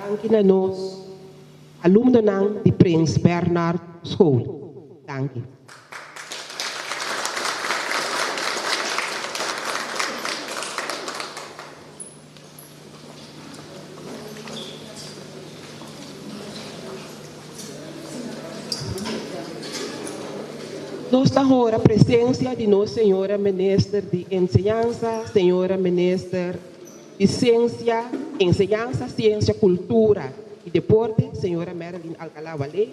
Danki na nos alumnonan di Prins Bernhard School. Danki. Nos ta hora presencia di nos Señora Minister di Enseñansa, Señora Minister di Ciencia, Enseñansa, Ciencia, Cultura y Deporte, Señora Marilyn Alcalá-Wallé.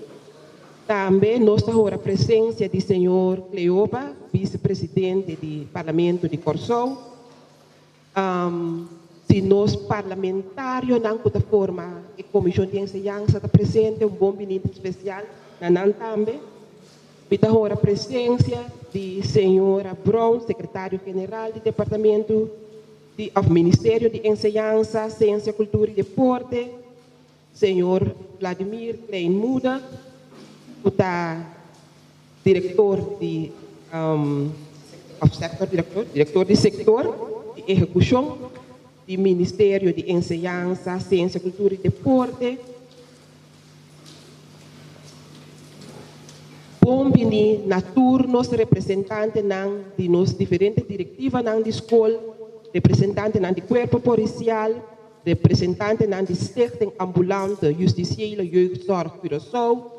Tambe nos ta hora presencia di Señor Cleopa, Vicepresidente di Parlamento di Corsou. Si nos parlamentarionan ku ta forma e Komishon di Enseñansa ta presente, un bon binida spesial na nan tambe. Mi ta hora presensia di señora Brown, Sekretario General di Departamento di òf Ministerio di Enseñansa, Siensia, Kultura i Deporte, señor Vladimir Kleinmoedig, ku ta Direktor di òf sektor direktor, direktor di sektor di ehekushon di Ministerio di Enseñansa, Siensia, Kultura i Deporte. Bon bini na tur nos representantenan di nos diferente direktivanan di skol, representantenan di kuerpo polisial, representantenan di Stichting Ambulante Justitiële Jeugdzorg Curaçao,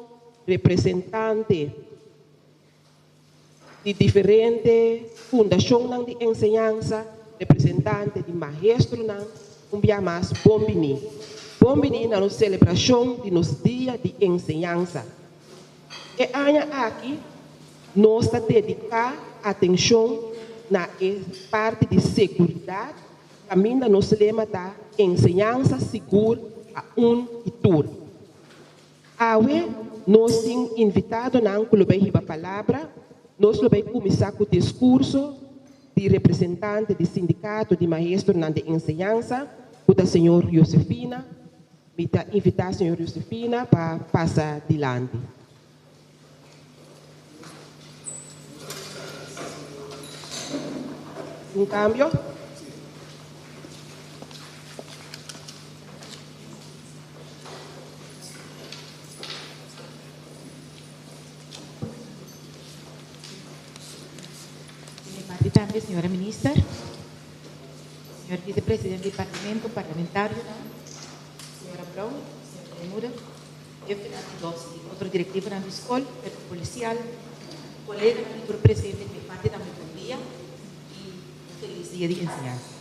Representante di diferente fundashonnan di enseñansa, representante di maestronan, un bia mas bon bini. Bon bini na nos selebrashon di nos Dia di Enseñansa. E aña aki nos ta dediká atenshon na e parti di seguridat kaminda nos lema ta Enseñansa sigur pa un i tur. Awe nos tin invitadonan ku lo bai hiba palabra. Nos lo bai kuminsá ku diskurso di representante di sindikato di maestronan di enseñansa, ku ta señor Josefina. Mi ta invitá señor Josefina pa pasa dilanti. Un kambio? Di mi parti tambe, señora Minister, señor Vicepresidente di Parlamento, parlamentarionan, señora Brown, señor Bermuda, Jefenan di dos i otro direktivonan di skol, kuerpo polisial, koleganan i tur presente di mi parti tambe bon dia i un felis dia di enseñansa.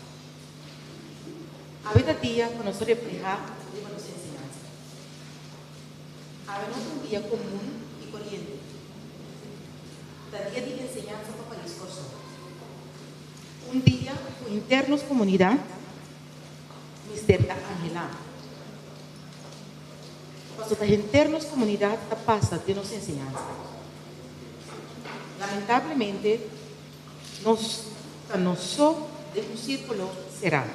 Awe ta dia ku nos ta reflehá riba nos enseñansa. Awe no ta un dia komun i koriente. Ta dia di enseñansa pa pais Kòrsou. Un dia ku henter nos komunidat mester ta anhelá. Pasobra ta henter nos komunidat ta pasa den nos enseñansa. Lamentablemente nos ta nos so den un sírkulo será.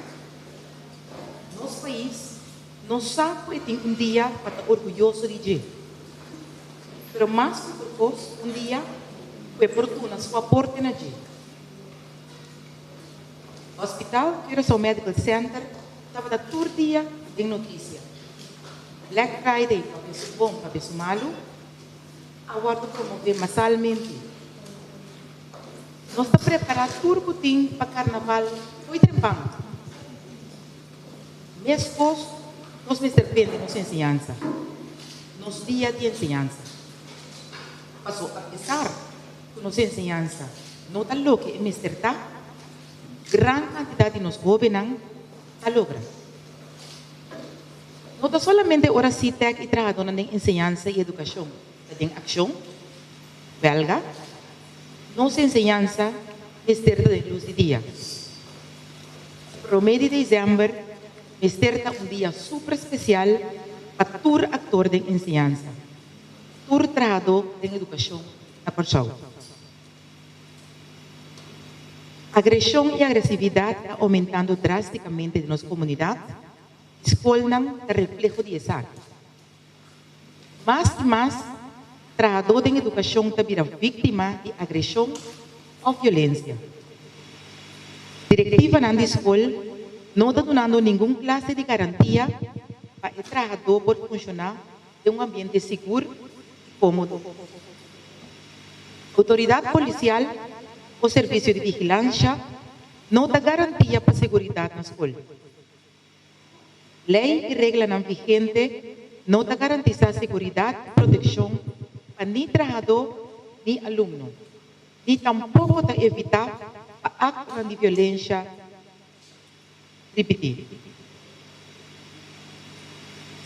Nos pais no sa ku e tin un dia pa ta orguyoso di dje. Pero mas ku tur kos un dia ku e por duna su aporte na dje. Hospital Curaçao Medical Center tabata tur dia den notisia. Black Friday pa besu bon pa besu malu a wòrdu promové masalmente. Nos ta prepará tur ku tin pa karnaval fo'i trempan. Meskos nos mester bende nos enseñansa, nos dia di enseñansa. Paso apesar ku nos enseñansa no ta loke e mester ta, gran kantidat di nos hóbennan ta logra. No ta solamente ora CTEC i trahadónan den enseñansa i edukashon ta den akshon, wèlga, nos enseñansa mester ta den lus di dia. Promé di desèmber mester ta un dia super spesial pa tur aktor den enseñansa, tur trahadó den edukashon na Kòrsou. Agreshon i agresividat ta oumentando drástikamente den nos komunidat i skolnan ta refleho di esaki. Mas i mas trahadó den edukashon ta bira víktima di agreshon òf violensia. Direktivanan di skol no ta dunando ningun klase di garantia. pa e trahadó por funshoná den un ambiente sigur i kómodo. Outoridat polisial o servisio di vigilansha no ta garantia pa seguridat na skol. Lei i reglanan vigente no ta garantisá seguridat i protekshon pa ni trahadó ni alumno, ni tampoko ta evitá pa aktonan di violensha ripití.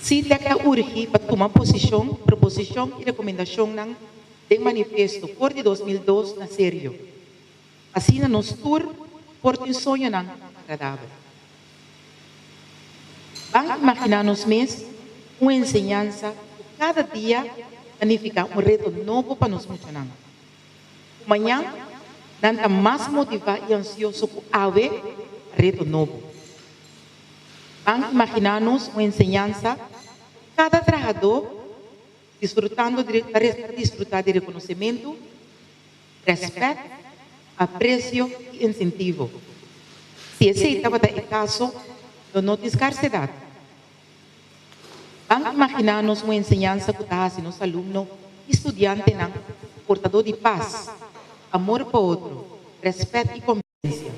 SITEC ta urgi pa tuma posishon, proposishon i rekomendashonnan den manifesto for di 2002 na serio. Asina nos tur por tin soñonan agradabel. Ban imaginá nos mes un enseñansa ku kada dia ta nifiká un reto nobo pa nos muchanan. Ku mañan nan ta mas motivá i ansioso ku awe pa reto nobo. Ban imaginá nos un enseñansa ku kada trahadó disfrutando di ta disfrutá di rekonosementu, Rèspèt, apresio i insentivo. Si esei tabata e kaso, lo no tin skarsedat. Ban imaginá nos un enseñansa ku ta hasi nos alumno i studiantenan portadó di pas, amor pa otro, rèspèt i kombibensia.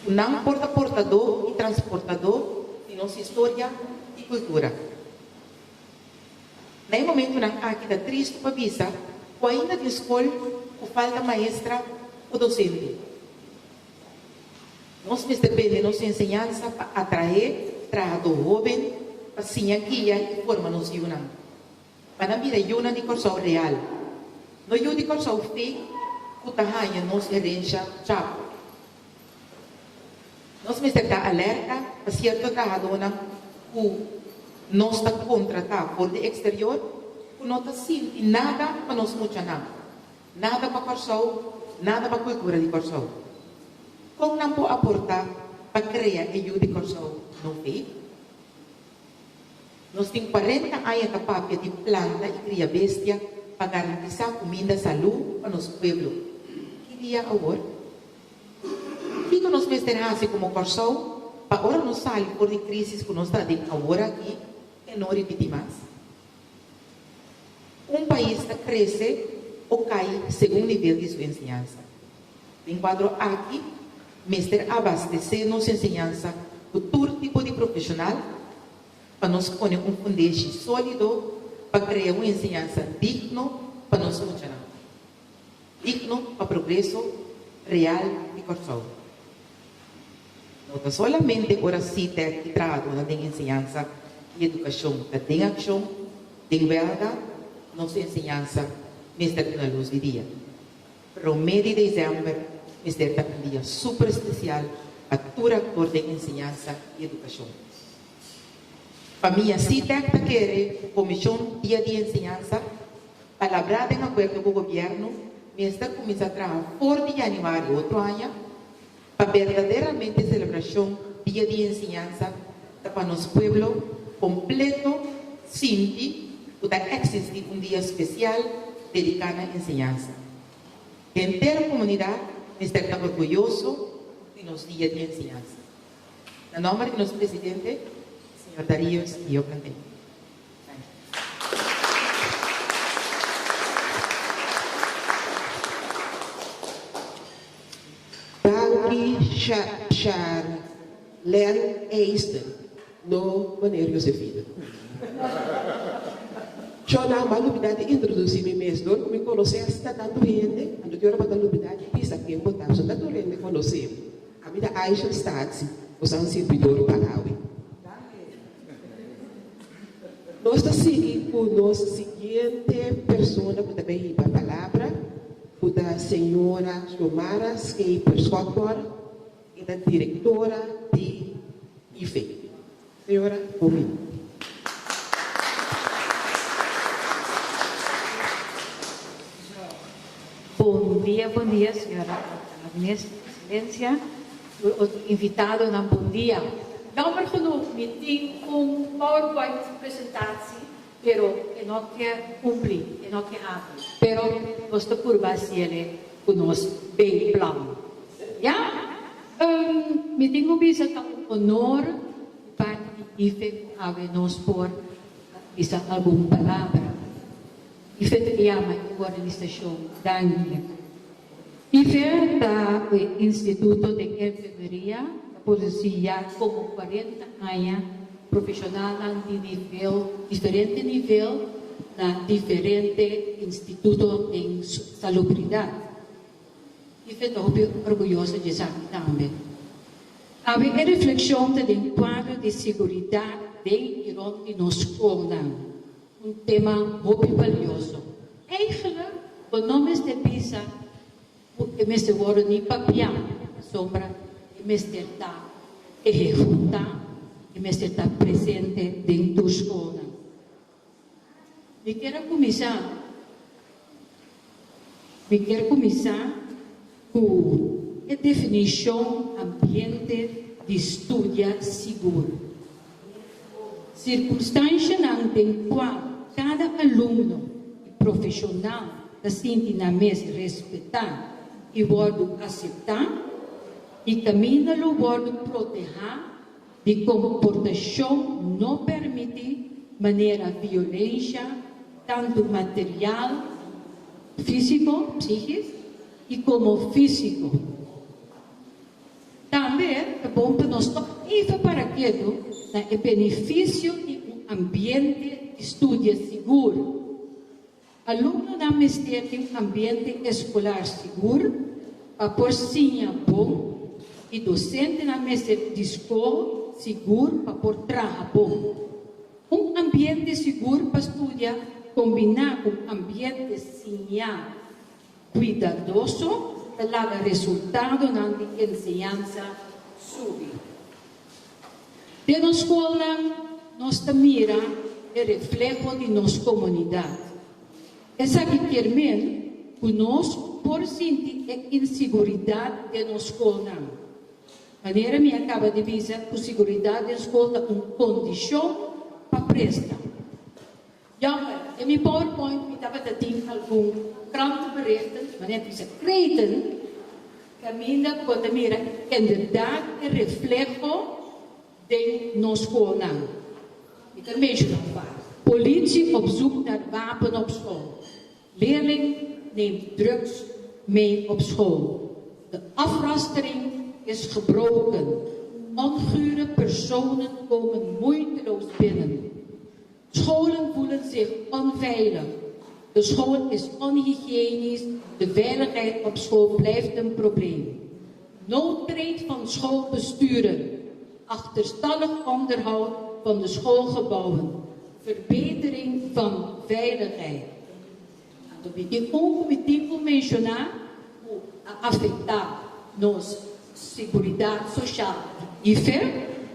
Ku nan por ta portadó i transportadó di nos historia i kultura. Na e momentunan aki ta tristu pa bisa ku ainda tin skol ku falta maestra o dosente. Nos mester bende nos enseñansa pa atraé trahadó hóben pa siña guia i forma nos yunan, pa nan bira yunan di Kòrsou real, no yu di Kòrsou fake ku ta haña nos herensha chapo. Nos mester ta alerta pa sierto trahadónan ku nos ta kontratá for di eksterior ku no ta sinti nada pa nos muchanan, nada pa Kòrsou, nada pa kultura di Kòrsou. Kon nan por aportá pa krea e yu di Kòrsou no fake? Nos tin kuarenta aña ta papia di planta i kria bestia pa garantisá kuminda salú pa nos pueblo. Ki dia awor? Kiko nos mester hasi komo Kòrsou pa ora nos sali for di krísis ku nos ta aden awor aki e no ripití mas? Un pais ta krese o kai segun nivel di su enseñansa. Den kuadro aki mester abastesé nos enseñansa ku tur tipo di profeshonal pa nos pone un fundeshi sólido pa krea un enseñansa digno pa nos muchanan. Digno pa progreso real di Kòrsou. No ta solamente ora SITEC i trahadónan den enseñansa i edukashon ta den akshon, den wèlga, nos enseñansa mester duna lus di dia. Promé di desèmber mester ta un dia super spesial pa tur aktor den enseñansa i edukashon. Famia SITEC ta kere ku Komishon Dia di Enseñansa Palabrá den akuerdo ku gobièrnu mester kuminsá traha for di yanüari otro aña pa berdaderamente selebrashon Dia di Enseñansa ta pa nos pueblo kompleto sinti ku ta eksistí un dia spesial dediká na enseñansa. Henter komunidat mester ta orguyoso di nos Dia di Enseñansa. Na nòmber di nos presidente, señor Darius Diokante. Danki Charlene Eisner, no meneer Josefina. Chona, m'a lubida di introduci mi mes dor cu mi conoce asina tanto hende, anto di ora bo ta lubida di bisa ken bo ta, pasobra ta tur hende conoce mi. Ami ta Aisha Statie, boso a un sirbidor pa awe. Nos ta sigui ku nos siguiente persona ku ta bay hiba palabra, ku ta señora Xiomara Scheper Schotborg, e ta direktora di IFE. Señora, bon bini. Bon dia, bon dia, señora Agnes, Excelencia. Tur otro invitadonan bon dia. Jammer genoeg mi tin un powerpoint presentatie pero e no ke cumpli, e no ke habri. Pero nos ta purba haciele cu nos bay plan. Ya? Mi tin cu bisa ta un honor di parti di. IFE ku awe nos por bisa algun palabra. IFE ta yama e organisashon danki. IFE ta e instituto den enfermeria ta produsí ya komo 40 aña profeshonalnan di nivel diferente nivel na diferente instituto den salubridat. IFE ta hopi orguyoso di esaki tambe. Awe e reflekshon ta den kuadro di siguridat den i rònt di nos skolnan, un tema hopi balioso. Eigenlijk bo no mester bisa ku e mester wòrdu ni papiá, pasobra e mester ta ehekutá, e mester ta presente den tur skolnan. Mi kier a kuminsá Mi kier kuminsá ku e definishon ambiente di studia sigur. Sirkunstanshanan den kua kada alumno i profeshonal ta sinti nan mes respetá i wòrdu aseptá i kaminda lo wòrdu protehá di komportashon no permití manera violensha, tantu material, físiko, psíkis, i komo físiko. Tambe ta bon pa nos tòg even para ketu na e benefisio di un ambiente di studia sigur. Alumnonan mester tin un ambiente eskolar sigur pa por siña bon i dosentenan mester di skol sigur pa por traha bon. Un ambiente sigur pa studia kombiná ku un ambiente siña kuidadoso ta laga resultadonan di enseñansa subi. Den nos skolnan nos ta mira e refleho di nos komunidat. Esaki kier men ku nos por sinti e insiguridat den nos skolnan. Manera mi a kaba di bisa ku siguridat den skol ta un kondishon pa presta. Jammer, den mi powerpoint mi tabata tin algun krantenberichten, manera ta bisa kreten, kaminda ku bo ta mira inderdaad e refleho den nos skolnan. Mi ta menshona un par. Politie op zoek naar wapen op school. Leerling neemt drugs mee op school. De afrastering is gebroken. Ongure personen komen moeiteloos binnen. Scholen voelen zich onveilig. De school is onhygiënisch, de veiligheid op school blijft een probleem. Noodkreet van schoolbesturen, achterstallig onderhoud van de schoolgebouwen, verbetering van veiligheid. Anto mi tin un ku mi tin ku menshoná ku a afektá nos seguridat soshal di IFE,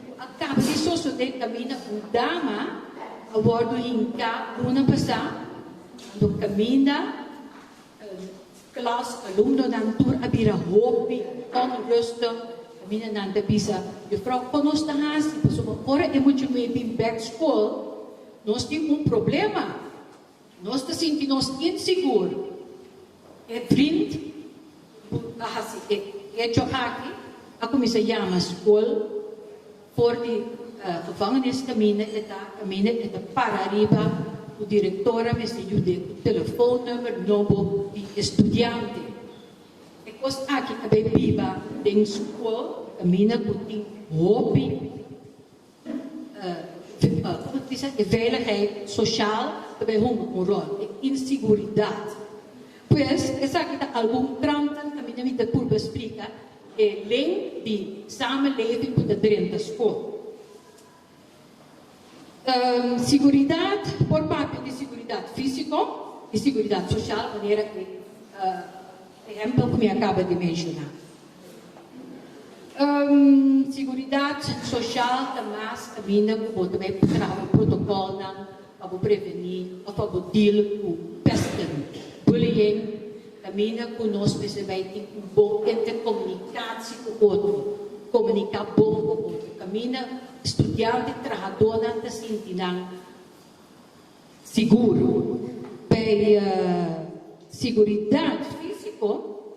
ku a kaba di sosodé kaminda un dama a wòrdu hinká luna pasá, anto kaminda klas alumnonan tur a bira hopi onrustig, kaminda nan ta bisa, Jufrou, kon nos ta hasi? Pasobra ora e mucha muhé bin bèk skol, nos tin un problema. Nos ta sinti nos insigur. E vriend ku a hasi e hecho aki a kuminsá yama skol for di gevangenis kaminda e ta kaminda e ta para riba ku direktora mester yud'é ku telefoonnummer nobo di e studiante. E kos aki a bai biba den skol kaminda ku tin hopi. Como ta bisa, e veiligheid social ta bay hunga un rol, e insiguridad. Pues, esaki ta algun kranten caminda mi ta purba splica e link di samenleving cu ta drenta scol. Siguridad, por papia di siguridad fisico y siguridad social manera e ehempel cu mi a caba di menciona. Siguridat soshal ta mas kaminda ku bo ta bai traha bo protokolnan pa bo prevení òf pa bo deal ku pesten, bullying, kaminda ku nos mester bai tin un bon interkomunikasi ku otro, komuniká bon ku otro, kaminda studiante, trahadónan ta sinti nan Sigur. P'e siguridat físiko,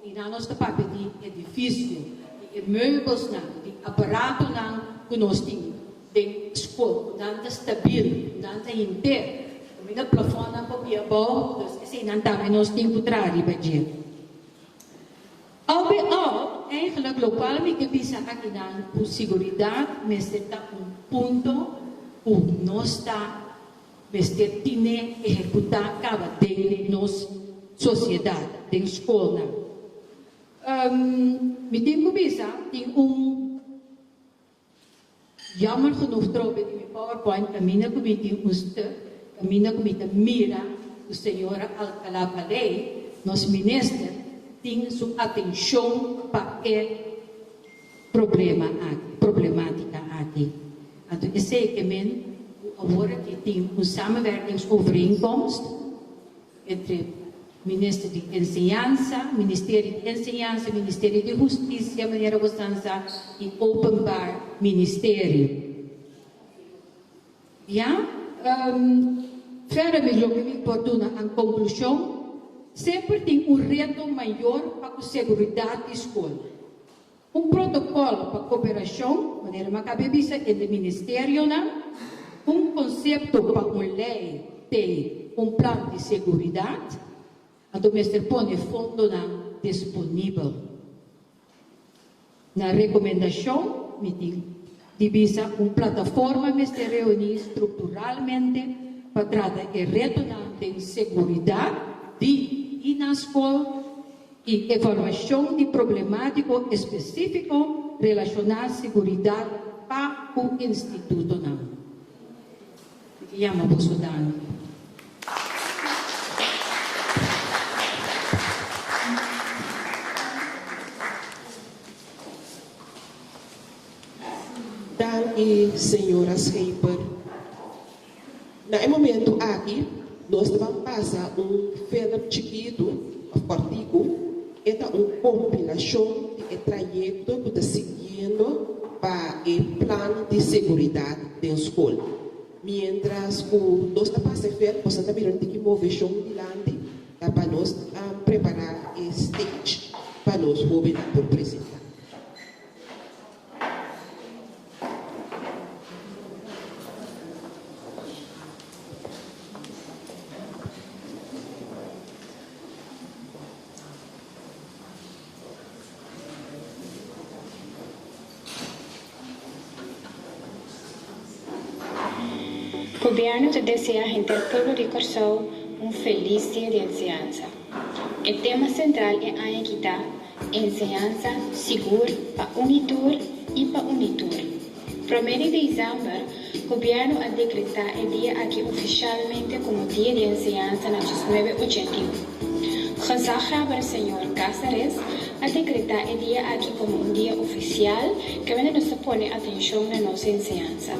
i nan nos ta papia di edifisio, di e meubelsnan, di aparatonan ku nos tin den skol. skol, ku nan ta stabil, ku nan ta hinter, kaminda plafònnan por bia abou, dus eseinan tambe nos tin ku traha riba dje. Al bij al, eigenlijk lokual mi ke bisa akinan ku siguridat mester ta un punto ku nos ta mester tine ehekutá kaba den nos sosiedat, den skolnan. Mi tin ku bisa tin un Jammer genoeg trobe di mi powerpoint kaminda ku mi tin un stuk kaminda ku mi ta mira ku señora Alcalá Baley, nos minister, tin su atenshon pa e problema aki, problematica aki. Anto esei ke men ku awor aki tin un samenwerkingsovereenkomst. Entre Minister di Enseñansa, Ministerio di Enseñansa, Ministerio di Hustisia, manera bo san sa, i Openbaar Ministerie. Ya, verder mi loke mi por duna an konklushon, semper tin un reto mayor pa ku seguridat di skol. Un protokòl pa koperashon, manera mi a kaba e bisa, entre ministerionan, un konsepto pa un lei te un plan di seguridat, anto mester pone fondonan disponibel. Na rekomendashon mi tin di bisa un plataforma mester reuní strukturalmente pa trata e retonan den seguridat di i na skol, i evaluashon di problemátiko espesífiko relashoná seguridat pa ku institutonan. Mi ta yama boso danki. Danki, señora Scheper. Na e momentu aki nos ta ban pasa un film chikitu of kòrtiku, e ta un kompilashon di e trayekto ku ta siguiendo pa e plan di seguridat den skol. Miéntras ku nos ta pasa e film boso ta mira un tiki moveshon dilanti ta pa nos prepará e stage pa nos hóbennan por presentá. Gobièrnu ta deseá henter pueblo di Kòrsou un felis Dia di Enseñansa. E tema sentral e aña aki ta Enseñansa sigur pa un i tur i pa un i tur. Promé di desèmber, gobièrnu a dekretá e dia aki ofishalmente komo Dia di Enseñansa na diesnuebe 81. Gezaghebber señor Cáceres a dekretá e dia aki komo un dia ofisial kaminda nos ta pone atenshon na nos enseñansa.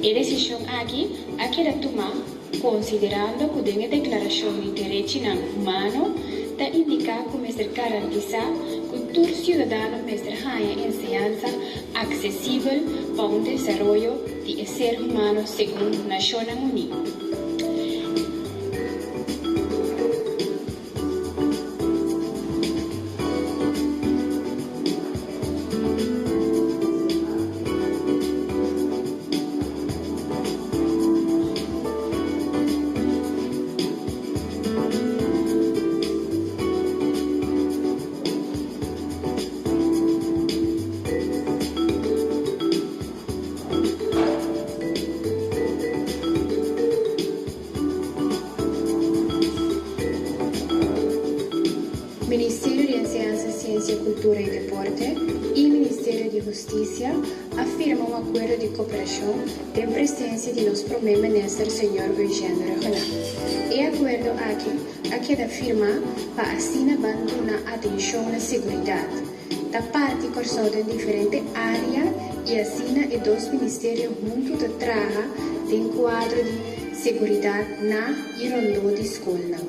E desishon aki a keda tumá Konsiderando ku den e Deklarashon di Derechinan Humano ta indiká ku mester garantisá ku tur siudadano mester haña enseñansa aksesibel pa un desaroyo di e ser humano segun Nashonnan Uní. Ministerio di Enseñansa, Siensia, Kultura i Deporte i Ministerio di Hustisia a firma un akuerdo di koperashon den presensia di nos Promé Minister señor Eugène Rhuggenaath. E akuerdo aki a keda firmá pa asina ban duna atenshon na seguridat. Ta parti Kòrsou den diferente área i asina e dos ministerio huntu ta traha den kuadro di seguridat na i rondó di skolnan.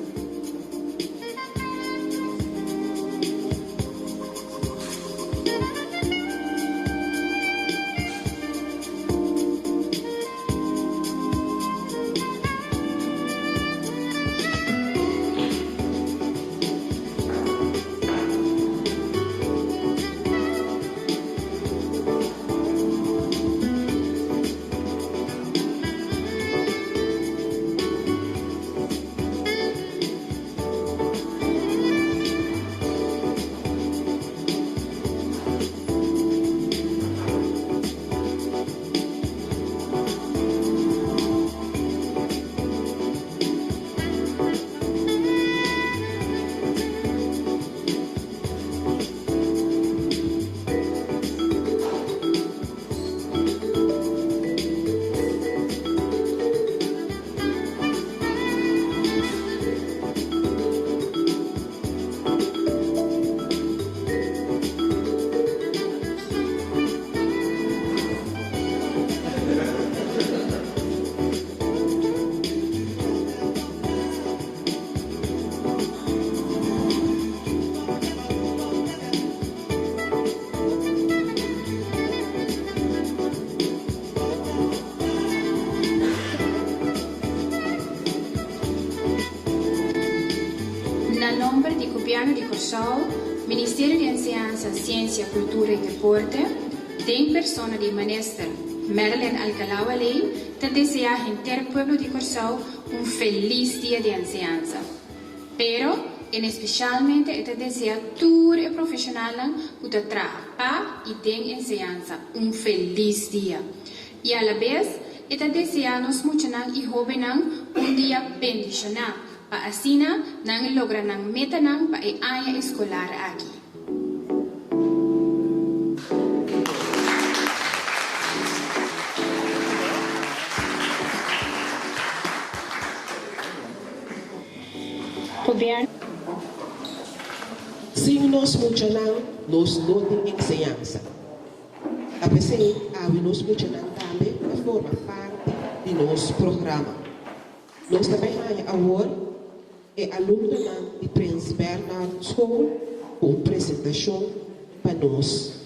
Gobièrnu di Kòrsou, Ministerio di Enseñansa, Siensia, Kultura i Deporte, den persona di Minister Marilyn Alcalá-Wallé, ta deseá henter pueblo di Kòrsou un felis Dia di Enseñansa. Pero, en espesialmente e ta deseá tur e profeshonalnan ku ta traha pa i den enseñansa un felis dia. I alabes e ta deseá nos muchanan i hóbennan un dia bendishoná pa asina nan logra nan metanan pa e aña eskolar aki. Gobierno. Sin nos muchanan nos no tin enseñansa. Ta p'esei awe nos muchanan tambe ta forma parti di nos programa. Nos ta bai haña awor e alumnonan di Prins Bernhard School ku un presentashon pa nos.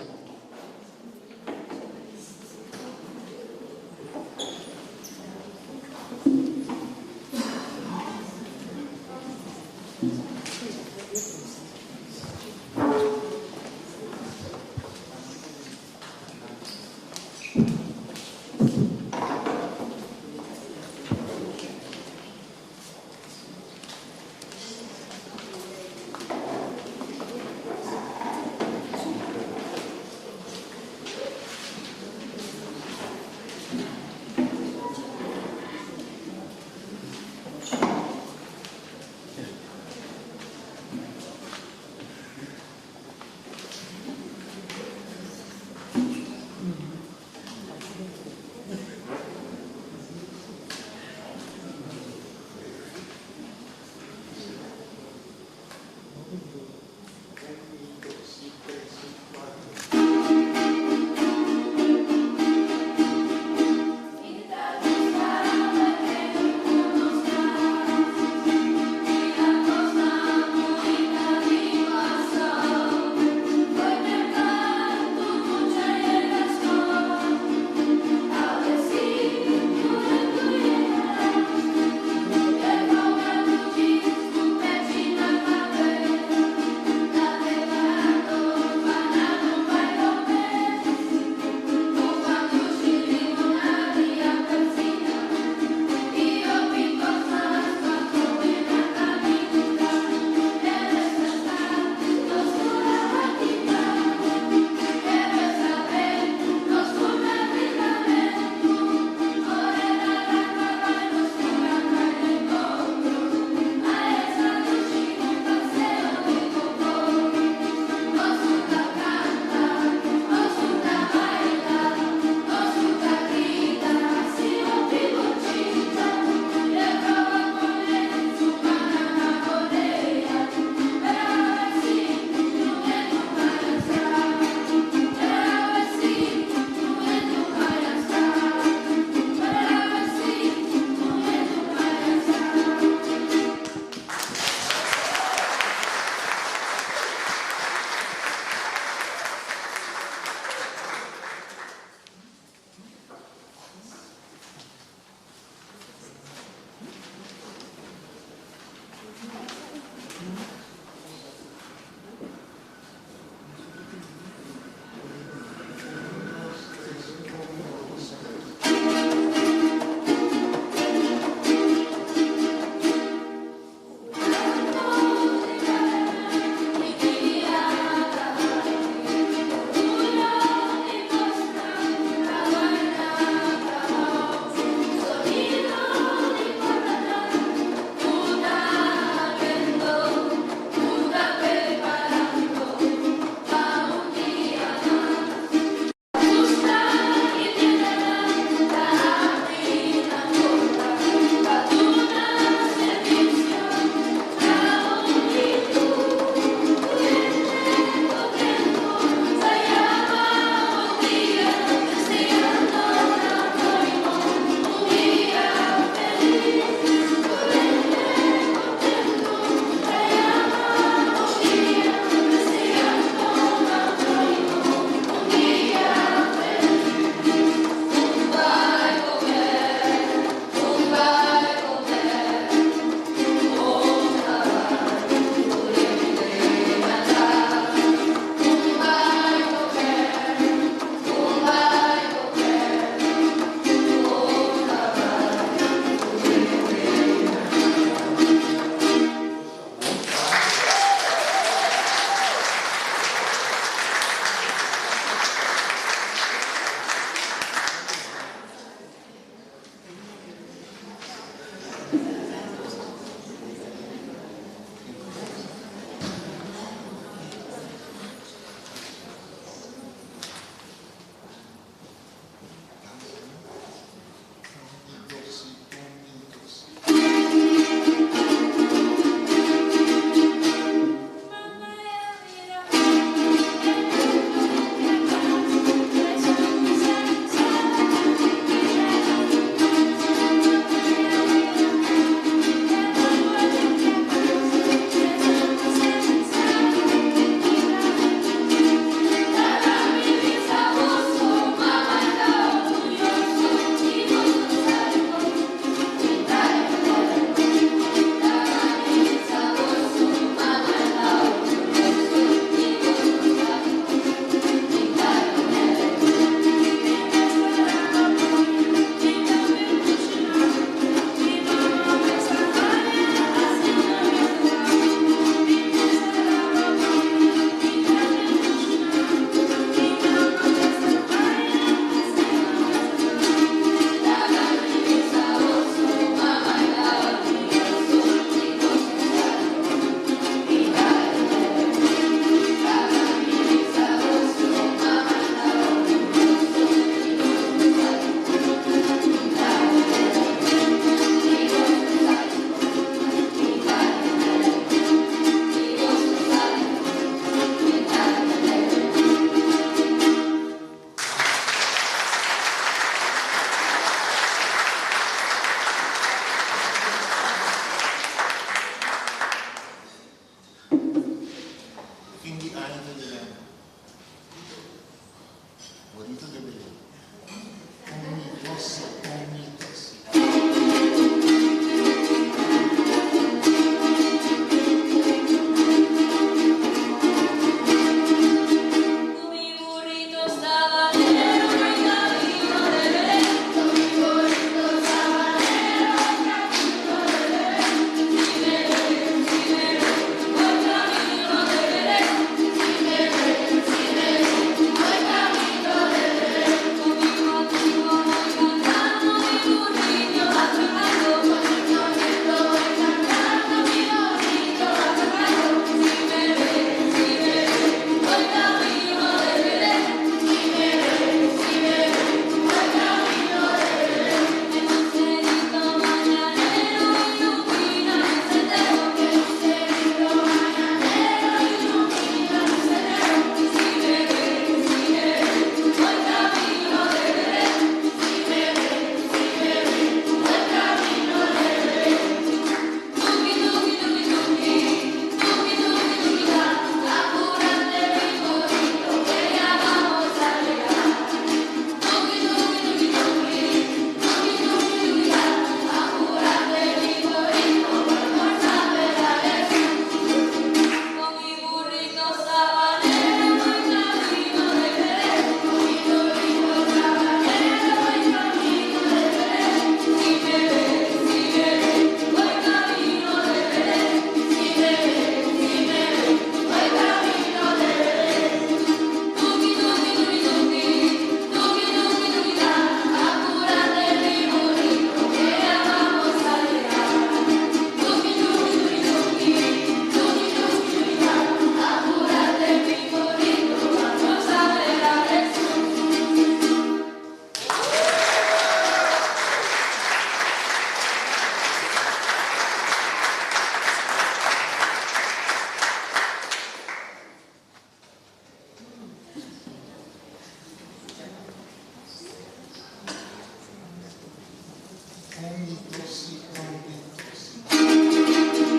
Un i dos i un i dos i.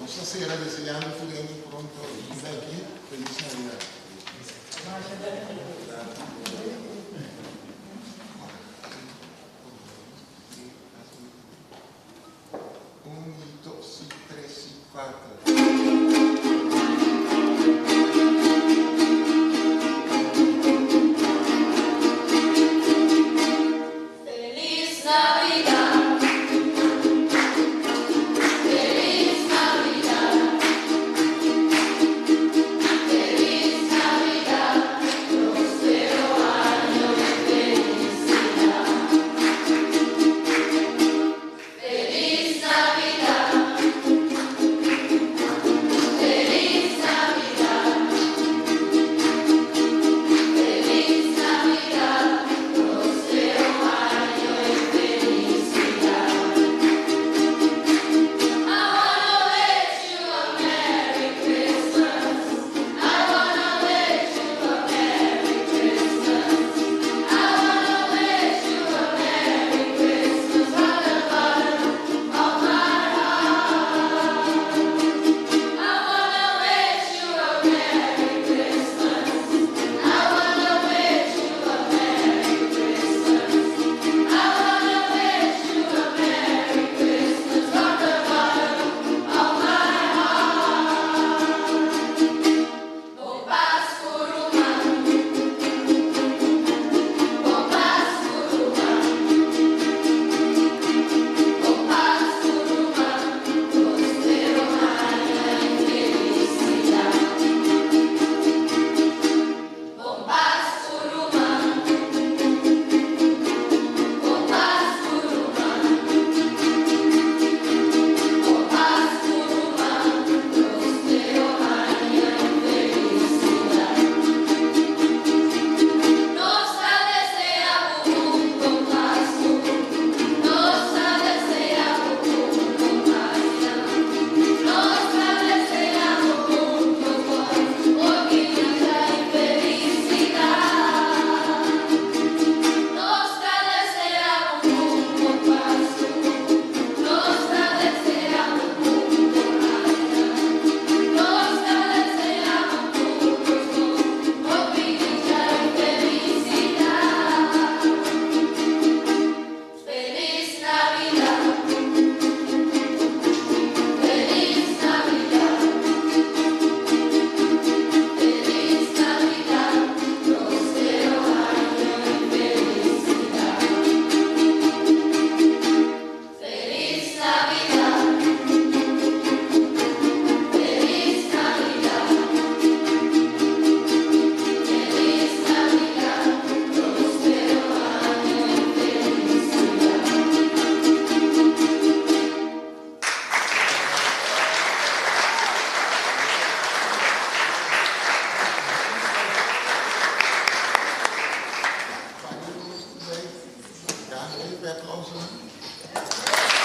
Nos ta sera deseando Fureni pronto bida aki. Feliz Navidad. Un i dos i tres i kuater. Feliz Navidad. Feliz Navidad. Feliz Navidad. Prospero año de felicidad. Feliz Navidad.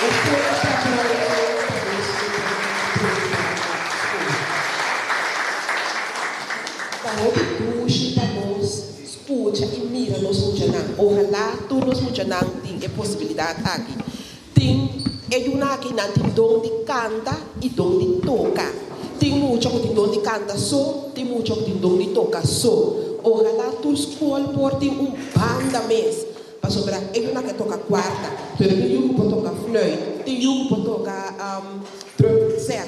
Un fuerte aplauso pa nos muchanan presta skol. Ta hopi dushi pa nos skucha i mira nos muchanan. Ohalá tur nos muchanan tin e posibilidat aki. Tin e yunan aki nan tin don di kanta i don di toka. Tin mucha ku tin don di kanta so, tin mucha ku tin don di toka so. Ohalá tur skol por tin un banda mes, pasobra e yunan ke toka kuarta, pero tin yu ku por toka fluit, tin yu ku por toka drum set.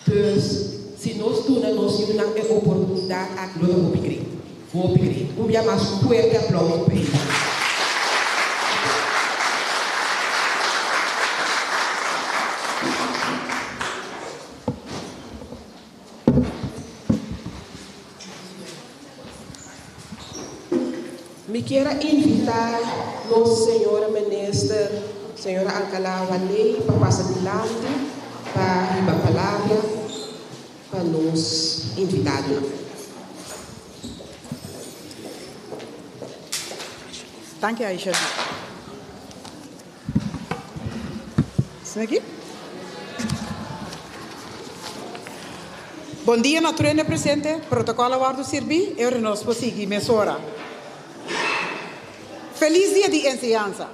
Dus, si nos duna nos yunan e oportunidat aki lo ta hopi great. Hopi great. Un bia mas un fuerte aplauso pa ellos. Mi kier a invita nos señora Minister, señora Alcalá Walley pa pasa dilanti pa hiba palabra pa nos invitadonan. Danki Aisha. Bon dia na tur hende presente. Protocol a wordo sirbi, e ora nos por sigui mesora. Feliz dia di enseñansa.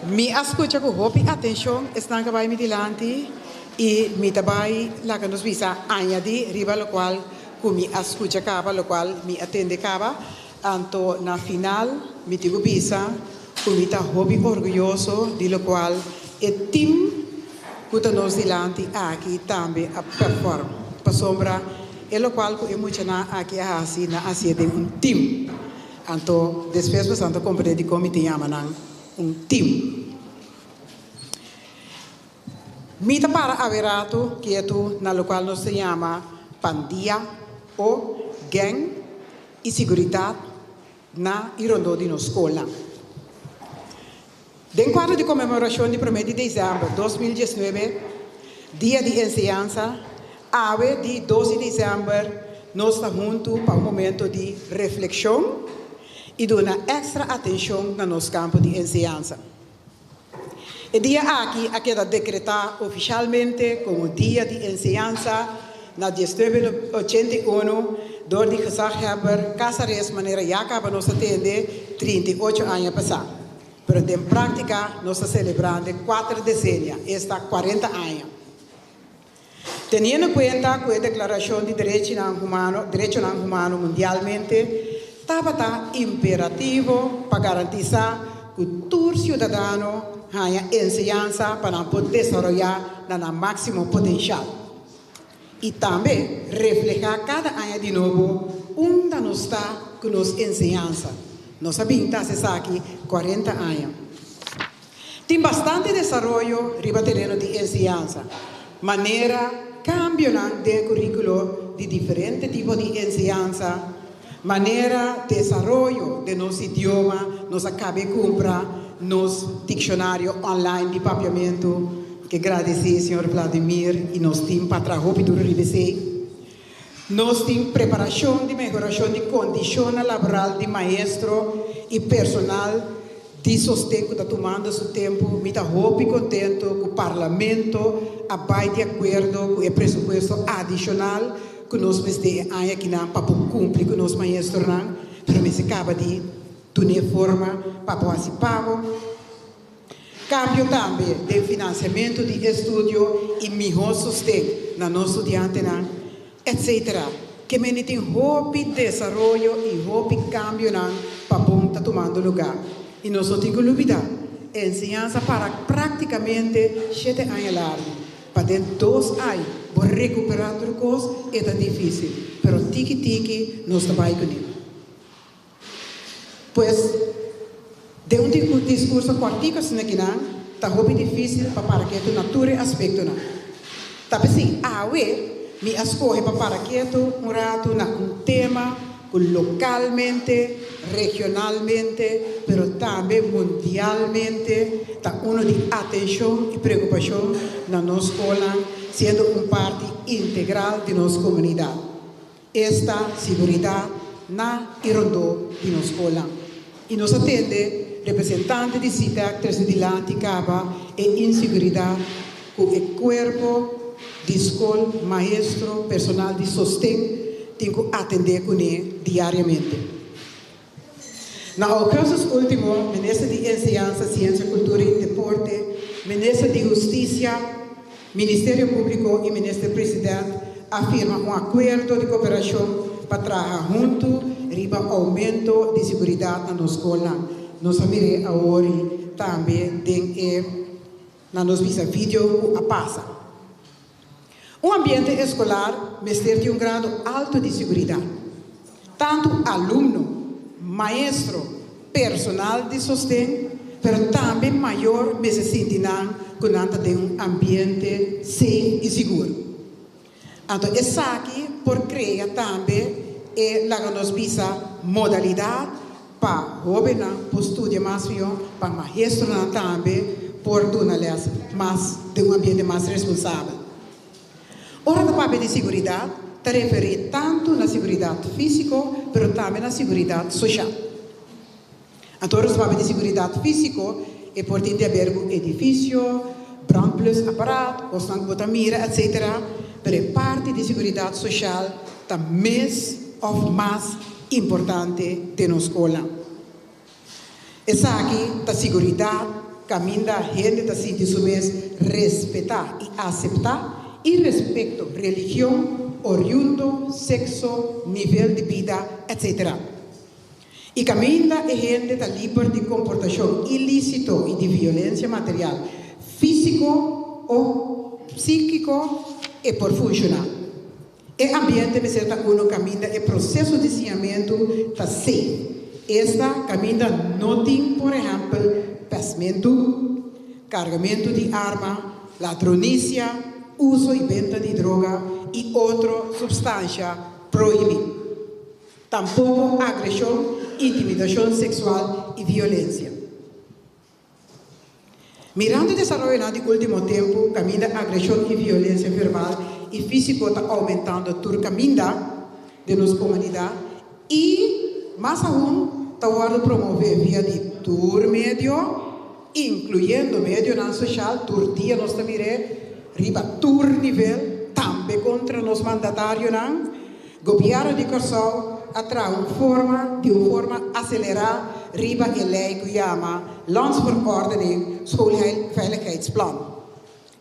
Mi a scucha cu hopi atencion esnan cu a bay mi dilanti y mi ta bay laga nos bisa añadi riba locual cu mi a scucha caba, locual mi a tende caba. Anto na final mi tin ku bisa ku mi ta hopi orguyoso di lokual e tim ku ta nos dilanti aki tambe a perform. Pasobra e lokual ku e muchanan aki a hasi nan a hasié den un tim. Anto despues boso ta komprendé dikon mi tin yama nan un tim. Mi ta para awe ratu ketu na lokual nos ta yama pandia o gang i siguridat na i rondó di nos skolnan. Den kuadro di konmemorashon di promé di desèmber 2019, Dia di Enseñansa, awe di dos di desèmber nos ta huntu pa un momento di reflekshon i duna èkstra atenshon na nos kampo di enseñansa. E dia aki a keda dekretá ofishalmente komo Dia di Enseñansa na diesnuebe 81 dor di gezaghebber Casares manera ya kaba nos a tende 38 aña pasá. Pero den práktika nos ta selebrando kuater desenia, esta 40 aña. Teniendo kuenta ku e Deklarashon di Derechinan Humano Derechonan Humano mundialmente tabata imperativo pa garantisá ku tur siudadano haña enseñansa pa nan por desaroyá na nan máksimo potenshal i tambe reflehá kada aña di nobo unda nos ta ku nos enseñansa. Nos a bin ta hasi esaki 40 aña. Tin bastante desaroyo riba tereno di enseñansa, manera kambionan den e kuríkulo di diferente tipo di enseñansa, manera desaroyo den nos idioma, nos a kabe kumpra nos dikshonario online di papiamentu, ke gradisí señor Vladimir i nos tim pa traha hopi duru riba esei. Nos tin preparashon di mehorashon di kondishonnan laboral di maestro i personal di sosten ku ta tumando su tempu. Mi ta hopi kontentu ku Parlamento a bai di akuerdo ku e presupuesto adishonal ku nos mester e aña akinan pa por kumpli ku nos maestronan, pero mester kaba di dun'é forma pa por hasi pago. Kambio tambe den finansiamentu di estudio i mihó sosten na nos studiantenan, etc. Ke mende tin hopi desaroyo i hopi kambionan pa bon ta tumando lugá. I nos no tin ku lubidá, e enseñansa para práktikamente shete aña largu. Pa den dos ai bo rekuperá tur kos e ta difísil, pero tiki tiki nos ta bai kuné. Pues, den un diskurso kòrtiku asina kinan, ta hopi difísil pa para ketu na tur e aspektonan. Ta p'esei awe mi a skohe pa para ketu un ratu na un tema ku lokalmente, regionalmente, pero tambe mundialmente ta unu di atenshon i preokupashon na nos skolnan, siendo un parti integral di nos komunidat. Esta siguridat na i rondó di nos skolnan. I nos a tende representante di Sitek trese dilanti kaba e inseguridat ku e kuerpo di skol, maestro, personal di sosten tin ku atendé kuné diariamente. Na ougùstùs último, Minister di Enseñansa, Siensia, Kultura i Deporte, Minister di Hustisia, Ministerio Públiko i Minister President a firma un akuerdo di koperashon pa traha huntu riba oumento di siguridat na nos skolnan. Nos a mir'é awor i tambe den e na nos bisa video ku a pasa. Un ambiente eskolar mester tin un grado alto di siguridat. Tantu alumno, maestro, personal di sosten, pero tambe mayor mester sinti nan ku nan ta den un ambiente safe i sigur. Anto esaki por krea tambe e, laga nos bisa, modalidat pa hóbennan por studia mas mihó, pa maestronan tambe por duna lès mas den un ambiente mas responsabel. Ora ta papia di siguridat, ta referí tantu na siguridat físiko, pero tambe na siguridat soshal. Anto ora nos papia di siguridat físiko, e por tin di haber ku edifisio, brandblusapparaat, kosnan ku bo ta mira, etcetera, pero e parti di siguridat soshal ta mes òf mas importante den nos skolnan. Esaki ta siguridat kaminda hende ta sinti su mes respetá i aseptá irespekto religion, oriundo, sekso, nivel di bida, etcetera. I kaminda e hende ta liber di komportashon ilísito i di violensia material, físiko o psíkiko e por funshoná. E ambiente mester ta uno kaminda e proseso di siñamentu ta safe, esta kaminda no tin por ehèmpel pèsmentu, kargamentu di arma, ladronisia, uso i benta di droga i otro supstansha prohibí. Tampoko agreshon, intimidashon seksual i violensia. Mirando e desaroyonan di último tempu kaminda agreshon i violensia verbal i físiko ta oumentando tur kaminda den nos komunidat i mas aun ta wòrdu promové via di tur medio, inkluyendo medionan soshal, tur dia nos ta mir'é riba tur nivel, tambe kontra nos mandatarionan, Gobièrnu di Kòrsou a traha un forma di un forma aselerá riba e lei ku yama Landsverordening Schoolveiligheidsplan.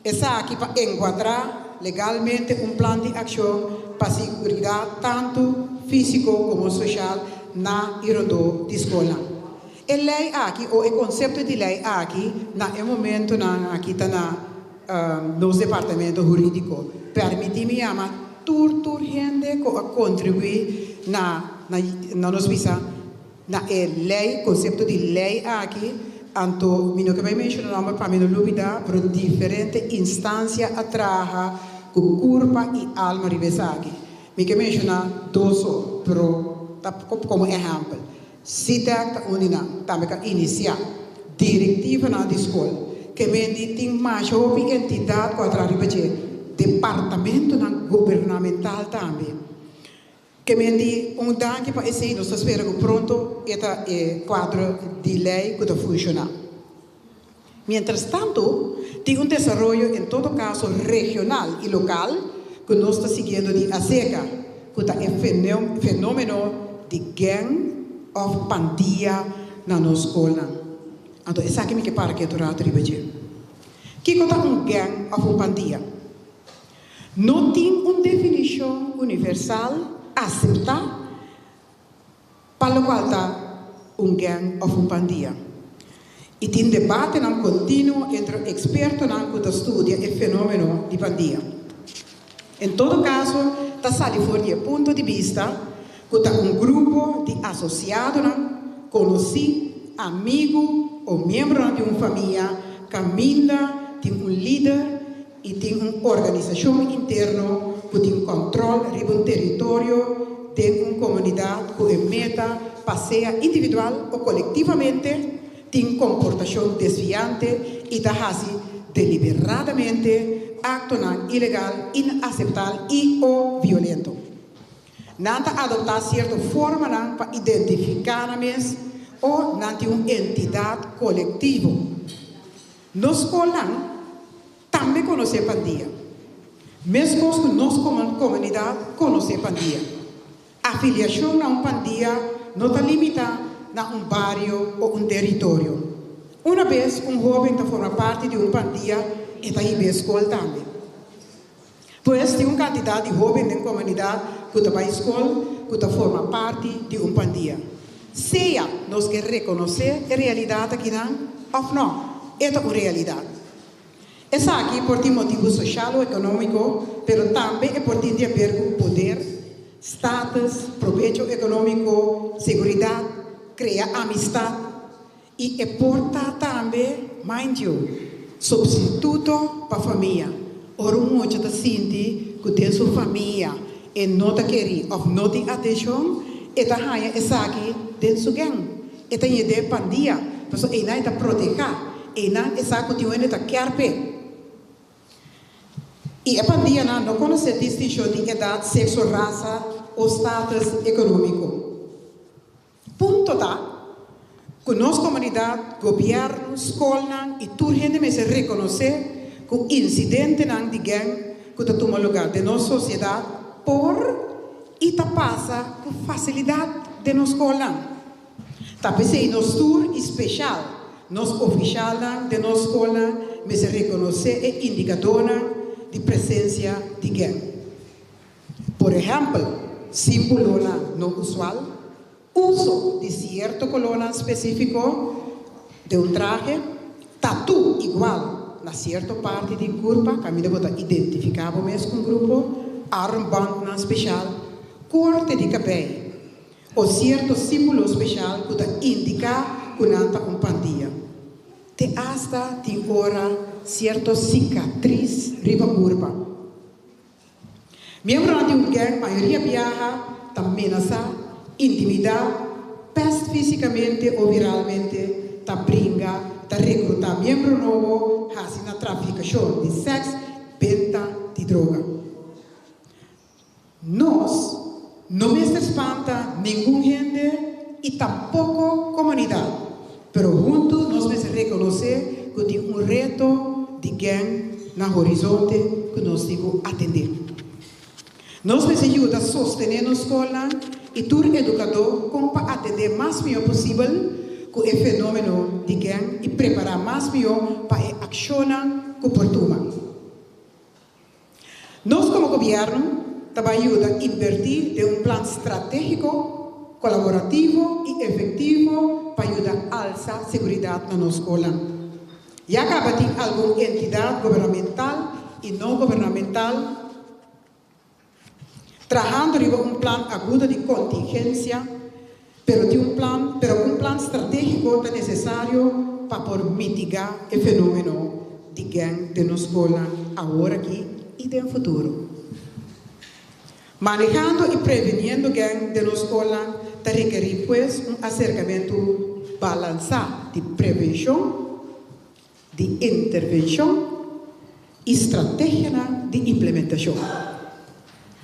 Esaki pa enkuadrá legalmente un plan di akshon pa siguridat tantu físiko komo soshal na i rondó di skolnan. E lei aki o e konsepto di lei aki na e momentunan aki ta na nos departamento hurídiko. Permití mi yama tur tur hende ku a kontribuí na na nos bisa na e lei, konsepto di lei aki. Anto mi no ke bai menshoná nòmber pa mi no lubidá, pero diferente instansia a traha ku kurpa i alma riba esaki. Mi ke menshoná dos so, pero ta komo ehèmpel. Sitek ta un di nan, tambe ka inisiá direktivanan di skol. Ke men di tin masha hopi entidat ku a traha riba dje, departamentonan gubernamental tambe. Ke men di un danki pa esei, nos ta spera ku pronto e ta e kuadro di lei ku ta funshoná. Mientras tanto, tin un desaroyo en todo kaso regional i lokal ku nos ta siguiendo di aserka, ku ta e fenómeno di gang òf pandia na nos skolnan. Anto esaki mi ke para ketu ratu riba dje. Kiko ta un gang òf un pandia? No tin un definishon universal aseptá Pa lokual ta un gang òf un pandia. I tin debatenan kontinuo entre ekspertonan ku ta studia e fenómeno di pandia. En todo kaso ta sali for di e punto di bista ku ta un grupo di asosiadonan konosí, amigu o miembronan di un famia kaminda tin un lider i tin un organisashon interno ku tin kòntròl riba un teritorio den un komunidat ku e meta pa sea individual o kolektivamente tin komportashon desviante i ta hasi deliberadamente aktonan ilegal, inaseptal i o violento. Nan ta adoptá sierto formanan pa identifiká nan mes. o nan tin un entidat kolektivo. Nos skolnan tambe konosé pandia, meskos ku nos komunidat konosé pandia. Afiliashon na un pandia no ta limitá na un bario o un teritorio. Una bes un hóben ta forma parti di un pandia, e ta hib'é skol tambe. Pues tin un kantidat di hóben den komunidat ku ta bai skol ku ta forma parti di un pandia. Sea nos ke rekonosé e realidat akinan òf nò, e ta un realidat. Esaki por tin motibu soshal o ekonómiko, pero tambe e por tin di aber ku poder, status, probecho ekonómiko, seguridat, krea amistat i e por ta tambe, mind you, supstituto pa famia. Ora un mucha ta sinti ku den su famia e no ta kerí òf no tin atenshon, e ta haña esaki den su gèng. E ta yed'é pandia, pasobra einan e ta protehá, einan e sa ku tin un hende ta kèr p'e. I e pandianan no konosé distinshon di edat, sekso, rasa o status ekonómiko. Punto ta ku nos komunidat, gobièrnu, skolnan i tur hende mester rekonosé ku insidentenan di gèng ku ta tuma lugá den nos sosiedat por i ta pasa ku fasilidat den nos skolnan. Ta p'esei nos tur i speshal nos ofishalnan den nos skolnan mester rekonosé e indikadornan di presensia di gèng. Por ehèmpel, símbolonan no usual, uso di sierto kolónan spesífiko den un trahe, tatú igual na sierto parti di kurpa kaminda bo ta identifiká bo mes ku un grupo, armbandnan speshal, korte di kabei, O sierto símbolo speshal ku ta indiká ku nan ta un pandia. Te asta tin ora sierto sikatris riba kurpa. Miembronan di un gèng mayoria biaha ta menasá, intimidá, pèst físikamente o viralmente, ta bringa, ta rekrutá miembro nobo, hasi na trafikashon di sèks, benta di droga. Nos no mester spanta ningun hende i tampoko komunidat, pero huntu nos mester rekonosé ku tin un reto di gèng na horizonte ku nos tin ku atendé. Nos mester yuda sostené nos skolnan i tur edukadó kon pa atendé mas mihó posibel ku e fenómeno di gèng i prepará mas mihó pa e akshonnan ku por tuma. Nos komo gobièrnu ta bai yuda inbertí den un plan stratégiko, kolaborativo i efektivo pa yuda alsa seguridat na nos skolnan. Ya kaba tin algun entidat gobernamental i no gobernamental trahando riba un plan agudo di kontingensia, pero tin un plan pero un plan stratégiko ta nesesario pa por mitigá e fenómeno di gèng den nos skolnan awor aki i den futuro. Manehando i preveniendo gèng den nos skolnan ta rekerí pues un aserkamentu balansá di prevenshon, di intervenshon i strategianan di implementashon.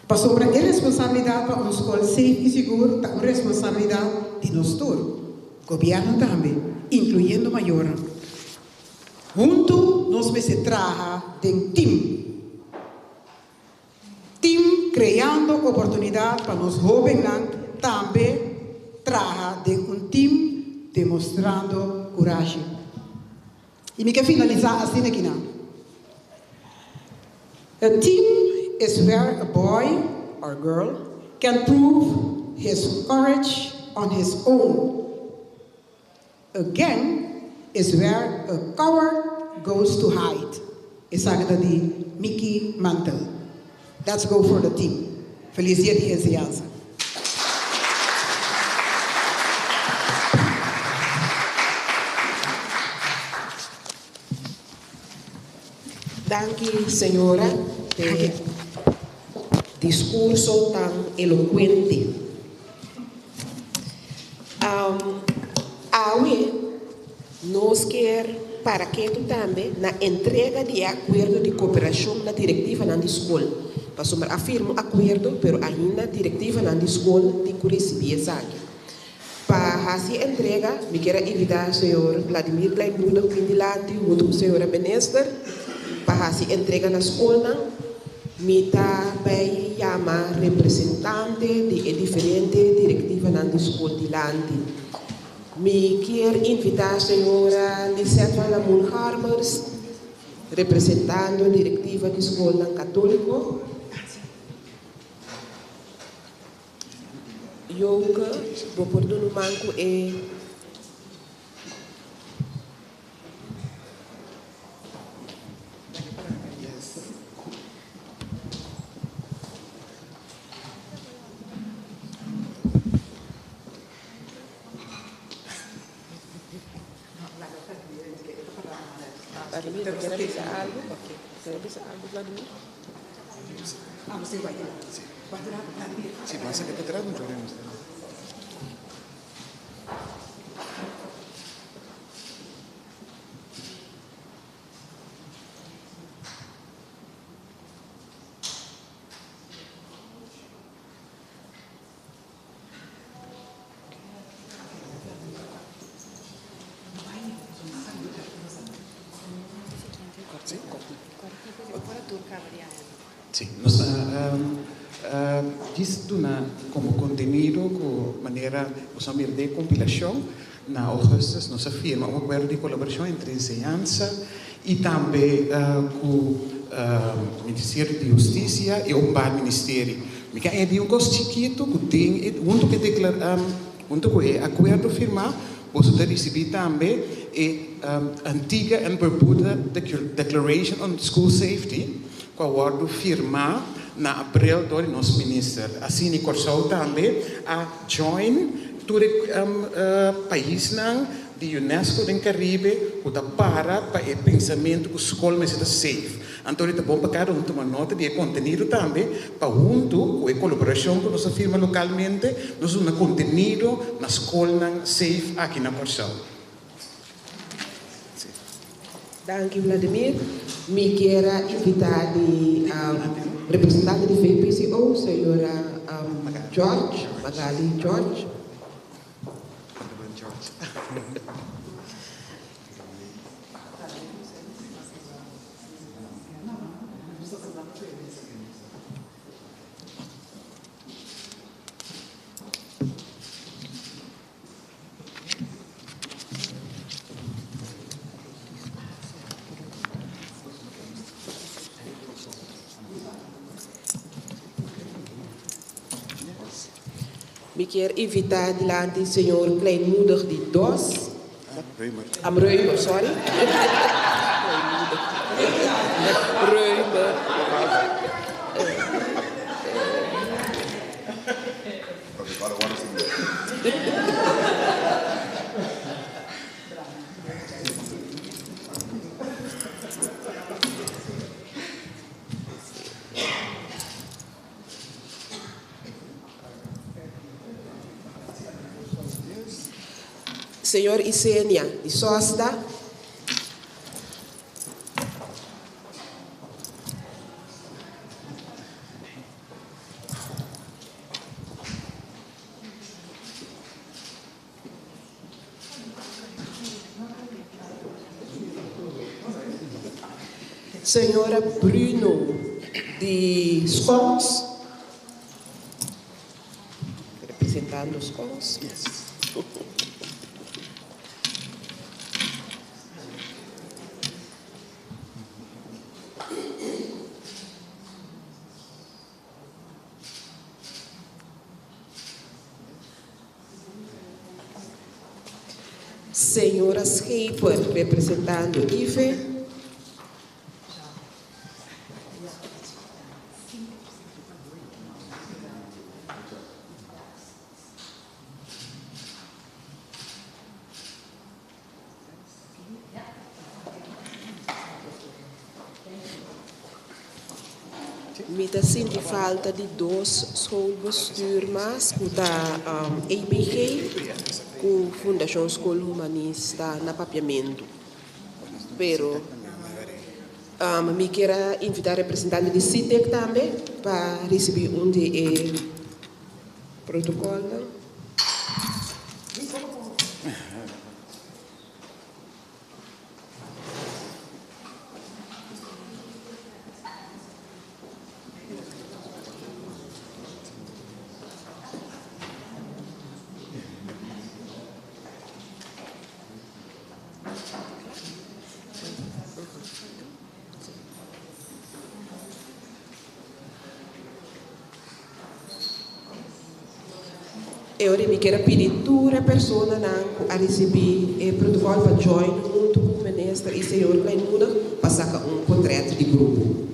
Pasobra e responsabilidat pa un skol safe i sigur ta un responsabilidat di nos tur, gobièrnu tambe, inkluyendo mayornan. Huntu nos mester traha den tim. Tim kreando oportunidat pa nos hóbennan tambe traha den un tim demostrando kurashi. I mi ke finalisá asina kinan. A team is where a boy or girl can prove his courage on his own. A gang is where a coward goes to hide, esaki ta di Mickey Mantle. Let's go for the team. Feliz dia di enseñansa. Danki señora p'e discurso tan elocuente. Awe nos kier para ketu tambe na entrega di e akuerdo di koperashon na direktivanan di skol. Pasobra a firma un akuerdo pero ainda direktivanan di skol tin ku risibí esaki. Pa hasi e entrega, mi kier a invitá señor Vladimir Kleinmoedig bin dilanti huntu ku señora Minister pa hasi entrega na skolnan. Mi ta bai yama representante di e diferente direktivanan di skol dilanti. Mi kier invitá señora Lisette van Lamoen-Garmers, representando direktiva di skolnan katóliko. Joke, bo por duna un man ku e. Vladimir, bo kier a bisa algu? Bo kier a bisa algu, Vladimir? Sí, nos a djis duna komo kontenido ku manera nos a mira den e kompilashon na ougùstùs nos a firma un akuerdo di kolaborashon entre enseñansa i tambe ku Ministerio di Hustisia i Openbaar Ministerie. Mi ke añadí un kos chikitu ku den e huntu ku e deklar huntu ku e akuerdo firmá boso ta risibí tambe e Antigua and Barbuda Declaration on School Safety ku a wòrdu firmá na abril dor di nos minister. Asina Kòrsou tambe a join tur e paisnan di UNESCO den Caribe ku ta para pa e pensamentu ku skol mester ta safe. Anto ta bon pa kada un tuma nota di e kontenido tambe pa huntu ku e kolaborashon ku nos a firma lokalmente nos duna kontenido na skolnan safe aki na Kòrsou. Danki Vladimir. Mi kier a invita di representante di VPCO, señora George, Magali George. Mi kier invita dilanti señor Kleinmoedig di dos. Römer. Am Römer, sorry. Kleinmoedig. Römer. Señor Isenia di Sosta. Señora Bruno di Schons, representando Schons. Señora Scheper representando IFE. Mi ta sinti falta di dos schoolbestuur mas ku ta ABG ku Fundashon Skol Humanista na Papiamentu. Pero mi kier a invita representante di SITEK tambe pa risibi un di e protokolnan. E ora mi kier a pidi tur e personanan ku a risibí e protokòl pa join huntu ku Minister i Señor Kleinmoedig pa saka un potrèt di grupo.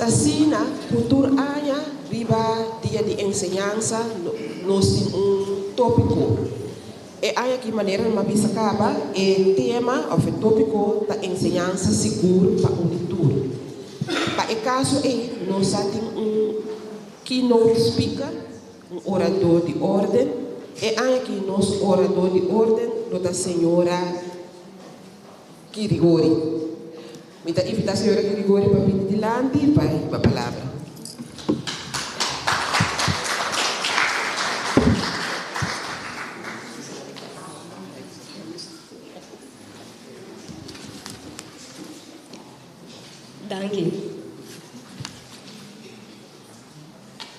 Ta asina ku tur aña riba Dia di Enseñansa nos tin un tópiko. E aña aki manera mi a bisa kaba e tema òf e tópiko ta Enseñansa sigur pa un di tur. Pa e kaso ei nos a tin un keynote speaker. Un oradó di órden. E aña aki nos oradó di órden lo ta señora Girigori. Mi ta invitá señora Girigori pa bini dilanti pa hiba palabra. Danki.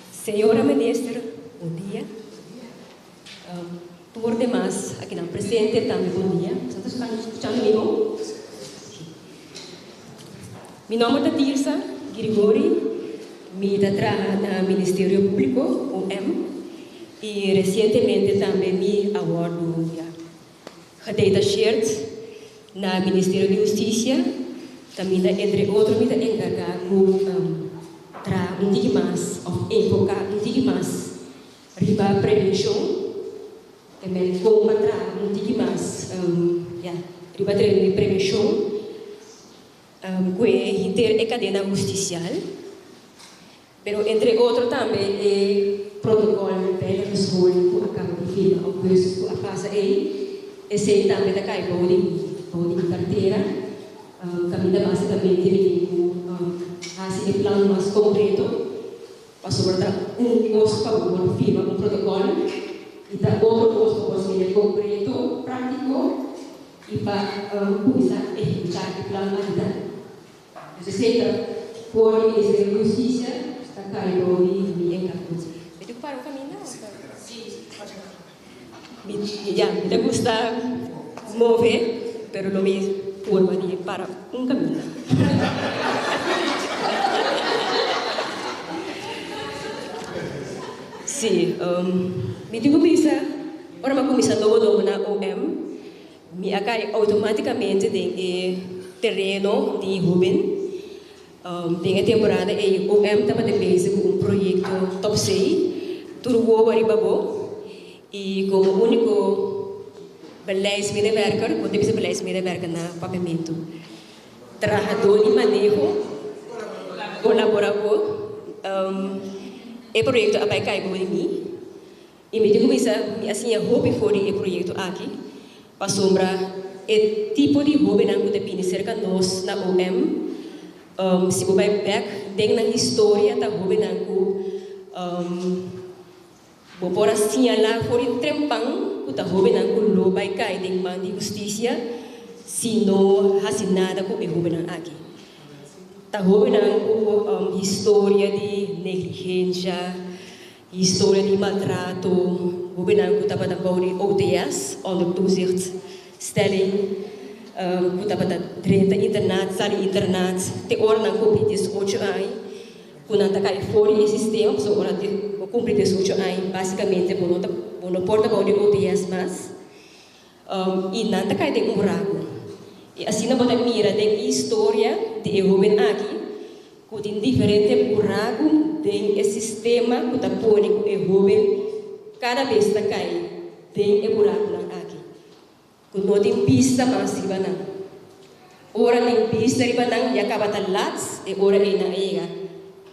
Señora Minister, bon dia. Tur demas akinan presente tambe bon dia. Boso ta skuchando mi bon? Mi nomber ta Tirsa Girigori, mi ta traha na Ministerio Públiko, OM, i resientemente tambe mi a wòrdu gedetasheerd na Ministerio di Hustisia, kaminda entre otro mi ta enkargá ku traha un tiki mas òf enfoká un tiki mas riba prevenshon, e men kon pa traha un tiki mas ya riba tereno di prevenshon ku e henter e kadena hustisial. Pero entre otro tambe e protocol Veilige School cu a caba di firma augustus cu a pasa ey, esey tambe ta cay bou di mi, bou di mi cartera. Caminda basicamente mi tin cu haci e plan mas concreto pasobra ta un cos pa bo por firma un protocol y ta otro cos pa bo haci manera concreto, practico y pa cuminsa ehecuta e plan aki tambe. Dus esei ta for di Ministerio di Hustisia ta kai bou di mi enkargo. Mi tin ku para un kaminda òf? Mi, ya, mi ta gusta move, pero lo mi forma di para un kaminda. Sí, mi tin ku bisa, ora mi a kuminsá nobo nobo na OM, Mi a kai outomátikamente den e tereno di hóben. Den e temporada ei OM tabata bezig ku un proyekto Top Sei, Tur wowo riba bo, i komo úniko beleidsmedewerker, bo ta bisa beleidsmedewerker na Papiamentu, trahadó di maneho, kolaboradó, e proyekto a bai kai bou di mi. I mi tin ku bisa, mi a siña hopi for di e proyekto aki, pasobra e tipo di hóbennan ku ta bini serka nos na OM, si bo bai bèk den nan historia ta hóbennan ku bo por a siñalá for di trempan ku. ku ta hóbennan ku lo bai kai den man di hustisia si no hasi nada ku e hóbennan aki. Ta hóbennan ku historia di negligensha, historia di maltrato, hóbennan ku tabata bou di OTS, ondertoezichtstelling, ku tabata drenta internat, sali internat te ora nan kumpli diesocho aña, ku nan ta kai for di e sistema, pasobra ora bo kumpli diesocho aña basikamente bo no ta bo no por ta bou di OTS mas. I nan ta kai den un buraku. I asina bo ta mira den e historia di e hoben aki ku tin diferente buraku den e sistema ku ta pone ku e hoben kada bes ta kai den e burakunan aki, ku no tin bista mas riba nan. Ora tin bista riba nan ya kaba ta lat e ora ei nan a yega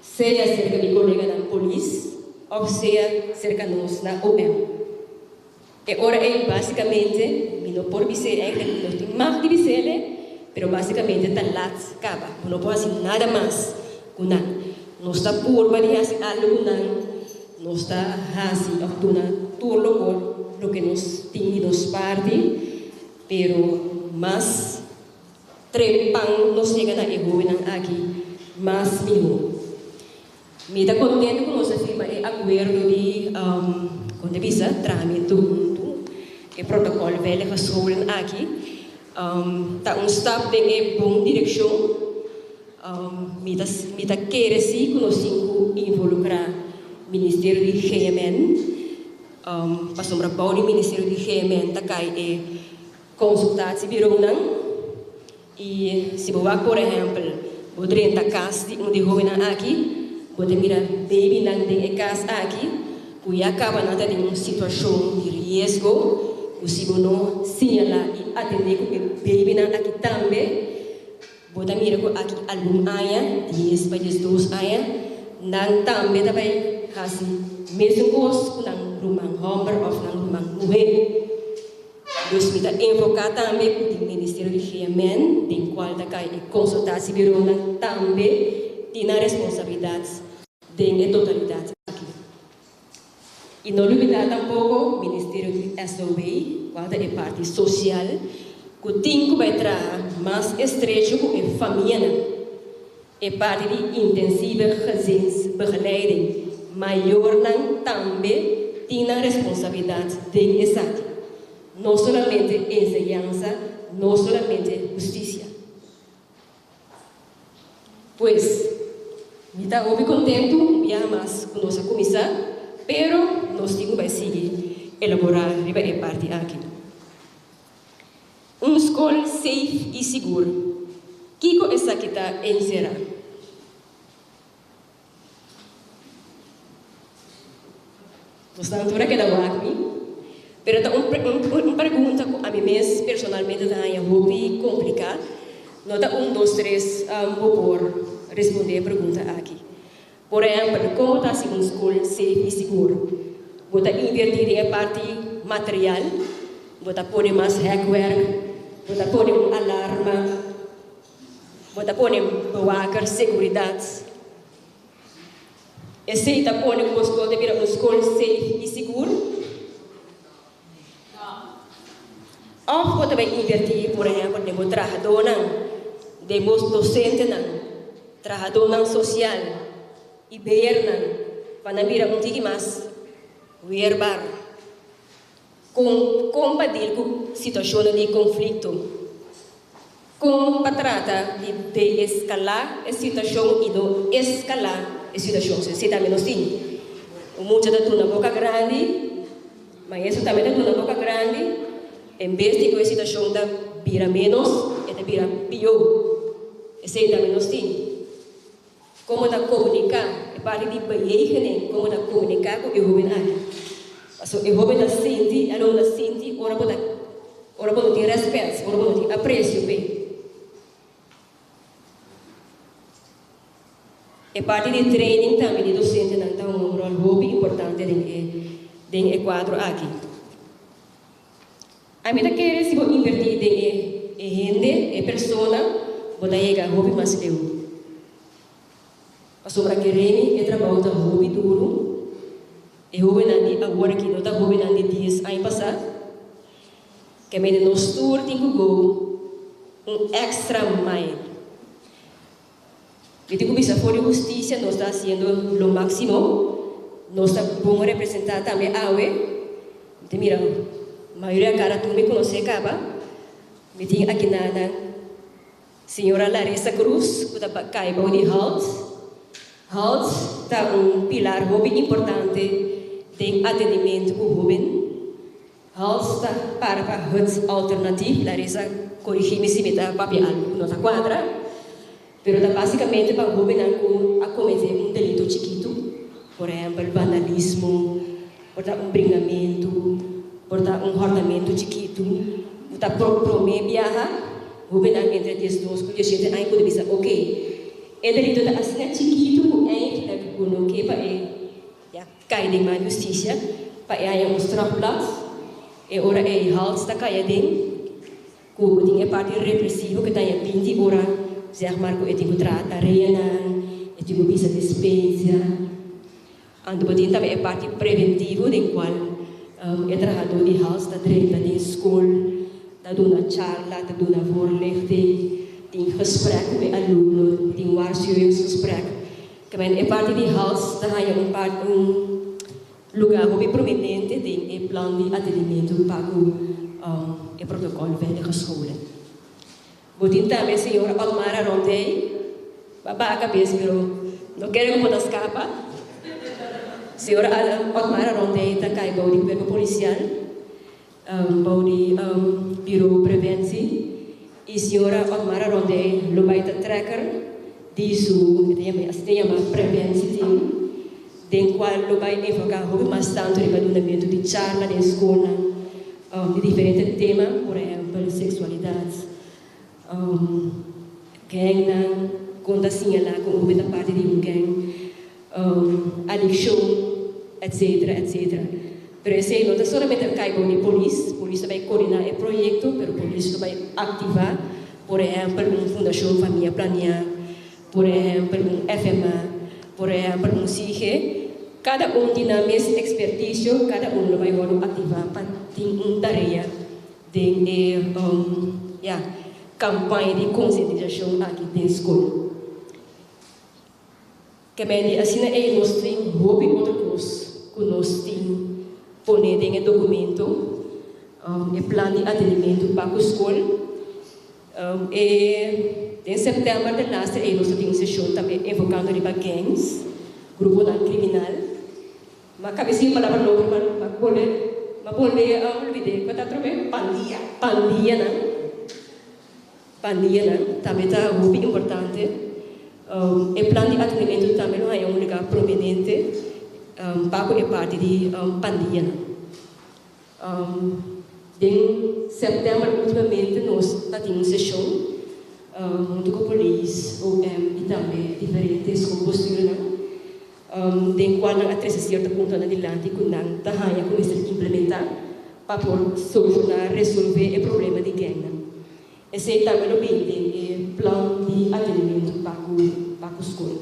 sea serka mi koleganan polis òf sea serka nos na OM. E ora ei básicamente mi no por bis'é, eigenlijk no tin mag di bis'é, pero básicamente ta lat caba. Bo no por haci nada mas cu nan. Nos ta purba di haci algo cu nan, nos ta haci of duna tur loco loke nos tin di nos parti, pero mas trempan nos yega na e hobennan aki, mas miho. Mi ta contento cu nos a firma e acuerdo di, con ta bisa, trahamento hunto, e protocol Veilige Scholen aki. Ta un stap den e bon direccion. Mi ta mi ta kere si cu nos tin cu involucra Ministerio di GMN, pasobra bou di Ministerio di GMN ta cay e consultatiebureaunan. I si bo wak por ehèmpel, bo drenta kas di un di hóbennan aki, bo ta mira beibinan den e kas aki ku ya kaba nan ta den un situashon di riesgo ku si bo no siñalá i atendé ku e beibinan aki tambe, bo ta mira ku aki algun aña, dies pa diesdos aña, nan tambe ta bai hasi mesun kos ku nan ruman hòmber òf nan ruman muhé. Dus mi ta enfoká tambe ku tin Ministerio di GMN den kual ta kai e konsultasiebureaunan tambe tin nan responsabilidat den e totalidat aki. I no lubidá tampoko Ministerio di SOW, kual ta e parti sosial ku tin ku bai traha mas estrecho ku e famianan. E parti di intensieve gezinsbegeleiding, mayornan tambe tin nan responsabilidad den esaki. No solamente enseñansa, no solamente husticia. Pues, mi ta hopi contento un biaha mas cu nos a cuminsa, pero nos tin cu bay sigui elabora riba e parti aki. Un skol safe i sigur, kiko esaki ta enserá? Nos nan tur a keda wak mi, pero ta un un pregunta ku ami mes personalmente ta haña hopi kompliká. No ta un dos tres bo por respondé e pregunta aki. Por ehèmpel, kon bo ta hasi un skol safe i sigur? Bo ta invertí den e parti material? Bo ta pone mas hekwerk, bo ta pone un alarma, bo ta pone bewaker, seguridat. Esei ta pone ku bo skol ta bira un skol safe i sigur? Òf bo ta bai invertí, por ehèmpel, den bo trahadónan, den bo dosentenan, trahadónan sosial i behernan pa nan bira un tiki mas weerbaar? Kon kon pa deal ku situashonnan di konflikto? Kon pa trata di deeskalá e situashon i no eskalá e situashon? So esei tambe nos tin. Un mucha ta duna boka grandi, maestro tambe ta duna boka grandi, en bes di ku e situashon ta bira ménos, e ta bira pió. Esei tambe nos tin. Kon bo ta komuniká, e parti di bejegening, kon bo ta komuniká ku e hóben aki. Pasobra e hóben ta sinti, e alumno ta sinti ora bo ta, ora bo no tin rèspèt, ora bo no tin apresio p'e. E parti di training tambe di dosentenan ta hunga un ròl hopi importante den e, den e kuadro aki. Ami ta kere si bo invertí den e e hende, e persona, bo ta yega hopi mas leu. Pasobra keremi e trabou ta hopi duru. E hobennan di awor aki no ta hobennan di dies aña pasá. Ke men nos tur tin ku go un extra mile. Mi tin ku bisa for di hustisia nos ta hasiendo lo máksimo. Nos ta bon representá tambe awe. Mi ta mira mayoria kara tur mi konosé kaba. Mi tin aki na nan señora Larissa Cruz ku ta kai bou di Halt. Halt ta un pilar hopi importante den atendimentu ku hóben. Halt ta para pa Het Alternatief, Larissa corigi mi si mi ta papia algo cu no ta cuadra, pero ta basicamente pa hobennan cu a comete un delito chikito, por ehempel vandalismo, por ta un bringamento, por ta un hortamento chikito, cu ta prome biaha hobennan entre 12 cu 17 aña cu ta bisa ok, e delito ta asina chikito cu eindelijk cu no ke pa e Ya kai den man hustisia pa e haña un strafblad. E ora ei Halt ta kai aden ku bo tin e parti represivo ku ta haña 20 ora zeg maar ku e tin ku traha tareanan, e tin ku bisa despensa. Anto bo tin tambe e parti preventivo den kual e trahadó di Halt ta drenta den skol, ta duna charla, ta duna voorlichting, tin gesprek ku e alumno, tin waarschuwingsgesprek. Kmen e parti di hals ta haña un parti un lugá hopi prominente den e plan di atenimentu pa ku e protokòl Veilige Scholen. Bo tin tambe señora Otmara Rondey, bo a baha kabes pero no kere ku bo ta skapa. Señora Otmara Rondey ta kai bou di kuerpo polisial, bou di Buro Preventie. I señora Otmara Rondé lo bai ta trekker di su, e ta yama, asina yama preventie team, den cual lo bai enfoca hopi mas tanto riba dunamento di charla den scolnan di diferente tema, por ehempel sexualidad, gangnan, con ta siñala cu un hopi ta parti di un gang, adiccion, etcetera, etcetera. Pero esei no ta solamente a kai bou di polis, polis ta bai koordiná e proyekto, pero polis lo bai aktivá, por ehèmpel un Fundashon Famia Planiá, por ehèmpel un FMA, por ehèmpel un SIGE, kada un tin nan mes ekspertisio, kada un lo bai wòrdu aktivá pa tin un tarea den e ya kampaña di konsientisashon aki den skol. Ke men di asina ei nos tin hopi otro kos ku nos tin pone den e dokumento, e plan di atendimentu pa ku skol. E den sèptèmber den laster ei nos ta tin un seshon tambe enfokando riba gangs, gruponan kriminal. Ma kabe sin palabra nobo ma ma bolbe ma bolbe olbid'é. Kua ta atrobe? Pandia. Pandianan. Pandianan tambe ta hopi importante. E plan di atendimentu tambe lo haña un lugá prominente pa ku e parti di pandianan. Den sèptèmber ultimamente nos ta tin un seshon huntu ku polis, OM i tambe diferente skolbestuurnan den kual nan a trese sierto puntonan dilanti ku nan ta haña ku mester implementá pa por solushoná, resolvé, e problema di gèngnan. Esei tambe lo bin den e plan di atendimentu pa ku pa ku skol.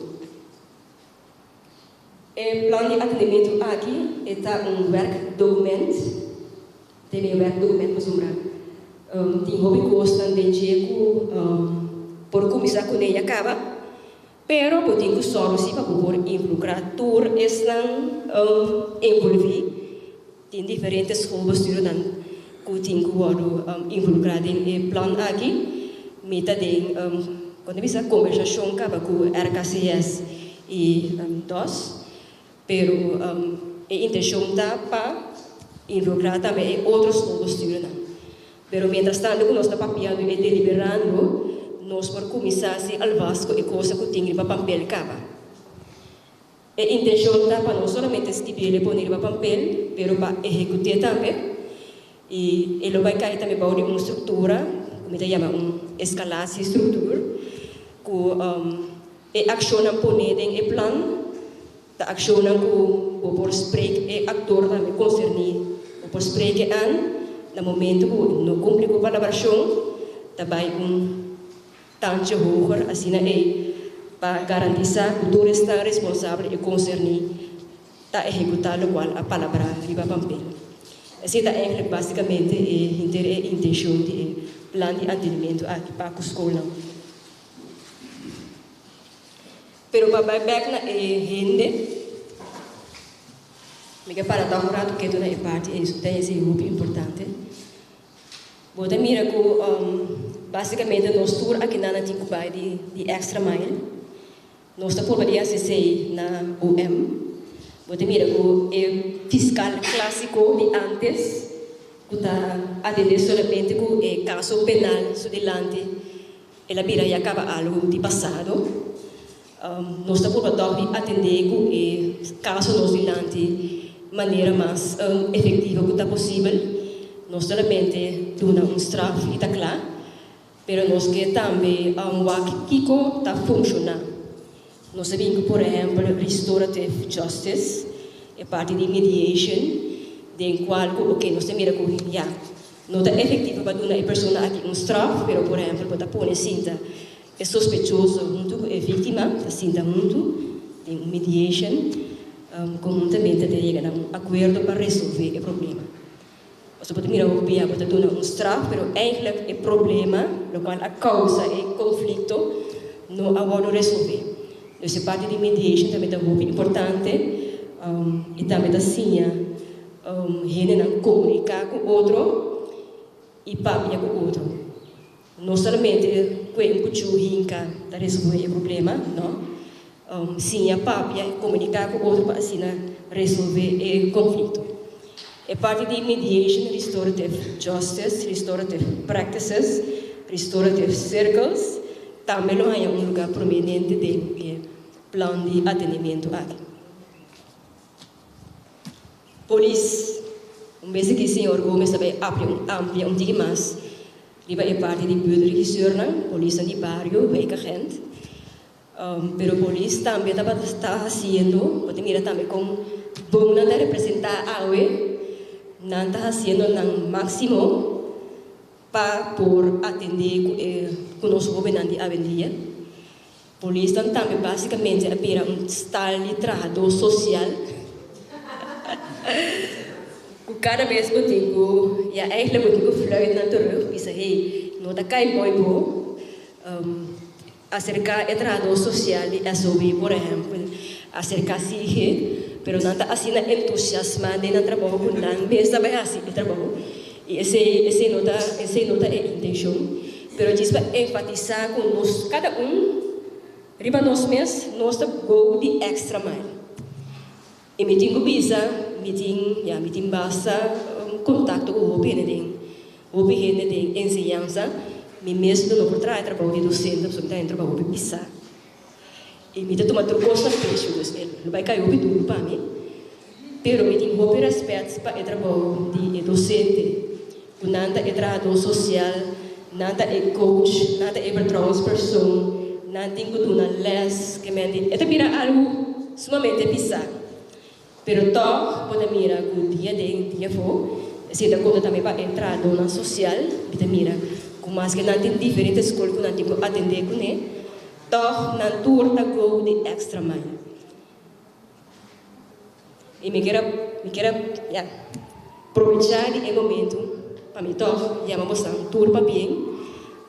E plan di atendimentu aki e ta un werkdokument, den e werkdokument pasobra tin hopi kosnan den dje ku por kuminsá kuné ya kaba. Pero bo tin ku sòru si pa bo por involukrá tur esnan envolví. Tin diferente schoolbestuurnan ku tin ku wòrdu involukrá den e plan aki. Mi ta den, kon ta bisa, kombersashon kaba ku RKCS i dos, pero e intenshon ta pa involukrá tambe e otro schoolbestuurnan. Pero mientras tanto ku nos ta papiando i deliberando, nos por kuminsá si alvast ku e kosa ku tin riba pampel kaba. E intenshon ta pa no solamente skibiel i pone riba pampel, pero pa ehekut'é tambe. I e lo bai kai tambe bou di un struktura ku mi ta yama un eskalatiestruktuur, ku e akshonnan poné den e plan Ta akshonnan ku bo por spreek e aktor tambe konserní. Bo por spreek e an na momentu ku no kumpli ku palabrashon, ta bai un tandje hoger asina ei pa garantisá ku tur esnan responsabel i konserní ta ehekutá lokual a palabrá riba pampel. Esei ta eigenlijk básicamente e henter e intenshon di e plan di atendimento aki pa ku skolnan. Pero pa bai bek na e hende, mi ke para tòg un ratu ketu na e parti ei, ta esei hopi importante. Bo ta mira ku básicamente nos tur akinan a tin ku bai di extra mile. Nos ta purba di hasi esei na OM. Bo ta mira ku e fiskal klásiko di ántes ku ta atendé solamente ku e kaso penal su dilanti, el a bira ya kaba algu di pasado. Nos ta purba tòg di atendé ku e kaso nos dilanti manera mas efektivo ku ta posibel. No solamente duna un straf i ta kla. Pero nos ke tambe wak kiko ta funshoná. Nos a bin ku por ehèmpel restorative justice, e parti di mediation, den kual ku oke nos ta mira ku ya, no ta efektivo pa duna e persona aki un straf, pero por ehèmpel bo ta pone sinta e sospechoso huntu ku e víktima, ta sinta huntu den un mediation, konhuntamente ta yega na un akuerdo pa resolvé e problema. Pasobra bo ta mira hopi bia bo ta duna un straf, pero eigenlijk e problema locual a causa e conflicto no a wordo resolve. Dus e parti di mediation tambe ta hopi importante y tambe ta siña hendenan comunica cu otro y papia cu otro. No solamente cu e cuchu hinca ta resolve e problema, no. Siña papia y comunica cu otro pa asina resolve e conflicto. E parti di mediation, restorative justice, restorative practices, restorative circles tambe lo haña un lugar prominente den e plan di atendimento aki. Polis, un bes aki señor Gomez ta bay apria un amplia un tiki mas riba e parti di buurtregisseurnan, polisnan di bario, wijkagent. Pero polis tambe tabata ta haciendo, bo ta mira tambe con bon nan ta representa awe, nan ta haciendo nan maximo pa por atende cu e cu nos hobennan di awendia. Polisnan tambe básicamente a bira un stal di trahadó sosial ku kada bes bo tin ku, ya eigenlijk bo tin ku fluit nan terug, bisa hey, no ta kai mooi bo aserká e trahadó sosial di SOB por ehèmpel, aserká SIGE, pero nan ta asina entusiasmá den nan trabou ku nan mes ta bai hasi e trabou i esei esei no ta esei no ta e intenshon. Pero djis pa enfatisá ku nos kada un riba nos mes nos ta go di extra mile. I mi tin ku bisa mi tin ya mi tin basta kontakto ku hopi hende den hopi hende den enseñansa. Mi mes lo no por traha e trabou di dosente pasobra mi ta haña un trabou hopi pisá. I mi ta tuma tur kos na pechu dus e lo bai kai hopi duru pa mi. Pero mi tin hopi rèspèt pa e trabou di e dosente, ku nan ta e trahadó sosial, nan ta e coach, nan ta e vertrouwenspersoon, nan tin ku duna lès, ke men di e ta bira algu sumamente pisá. Pero tòg bo ta mira ku dia den, dia afó, esei ta konta tambe pa e trahadónan sosial, mi ta mira ku maske nan tin diferente skol ku nan tin ku atendé kuné, tòg nan tur ta go di èkstra mile. I mi kier a, mi kier a, ya, probechá di e momentu pa mi tòg yama bosan tur pabien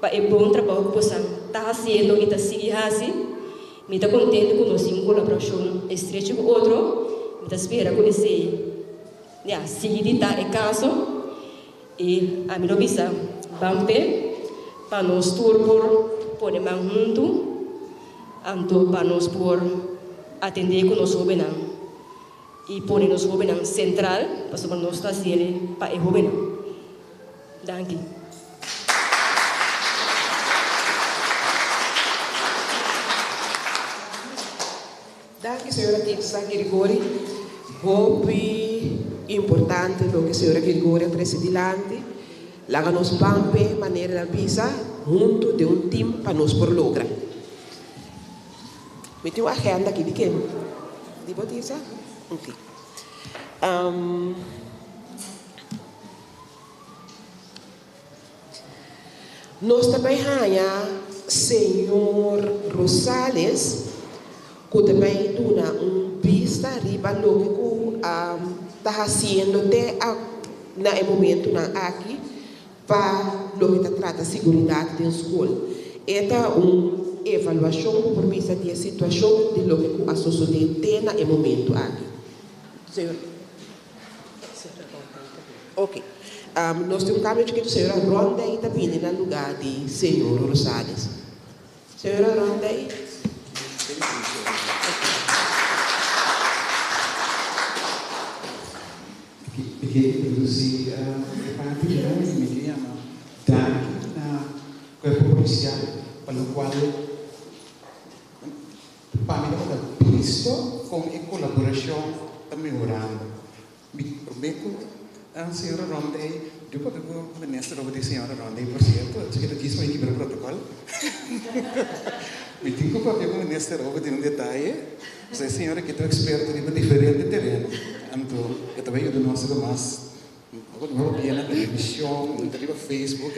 pa e bon trabou ku bosan ta hasiendo i ta sigui hasi. Mi ta kontentu ku nos tin un kolaborashon estrecho ku otro. Mi ta spera ku esei, ya, sigui di ta e kaso. I ami lo bisa ban p'e pa nos tur por pone man huntu, anto pa nos por atendé ku nos hóbennan i pone nos hóbennan sentral, pasobra nos ta hasiel pa e hóbennan. Danki. Danki señora Tirsa Girigori. Hopi importante loke señora Girigori a trece dilanti. Laga nos ban p'e manera el a bisa, hunto den un team pa nos por logra. Mi tin un agenda aki di ken? Di bo Tirsa? Ok. Nos ta bai haña señor Rosales ku ta bai duna un bista riba loke ku ta hasiendo te. na e momentunan aki pa loke ta trata siguridat den skol. E ta un evaluashon bo por bisa di e situashon di loke ku a sosodé te na e momentu aki. Señor Ok. Nos tin un kambio chikitu, señora Rondey ta bini na lugá di señor Rosales. Señora Rondey. Mi ke introdusí e parti di nos i mi ke yama danki na Kuerpo Polisial pa lokual pa mi tabata bisto kon e kolaborashon ta mehorando. Mi promé ku señora Rondey, yo papia ku minister over di señora Rondey por sierto, esaki ta djis pa mi kibra protokòl. Mi tin ku papia ku minister over di un detaye, pasobra e señora aki ta un eksperto riba diferente tereno, anto e ta bai yuda nos riba mas. Ora no papia na television, no ta riba Facebook,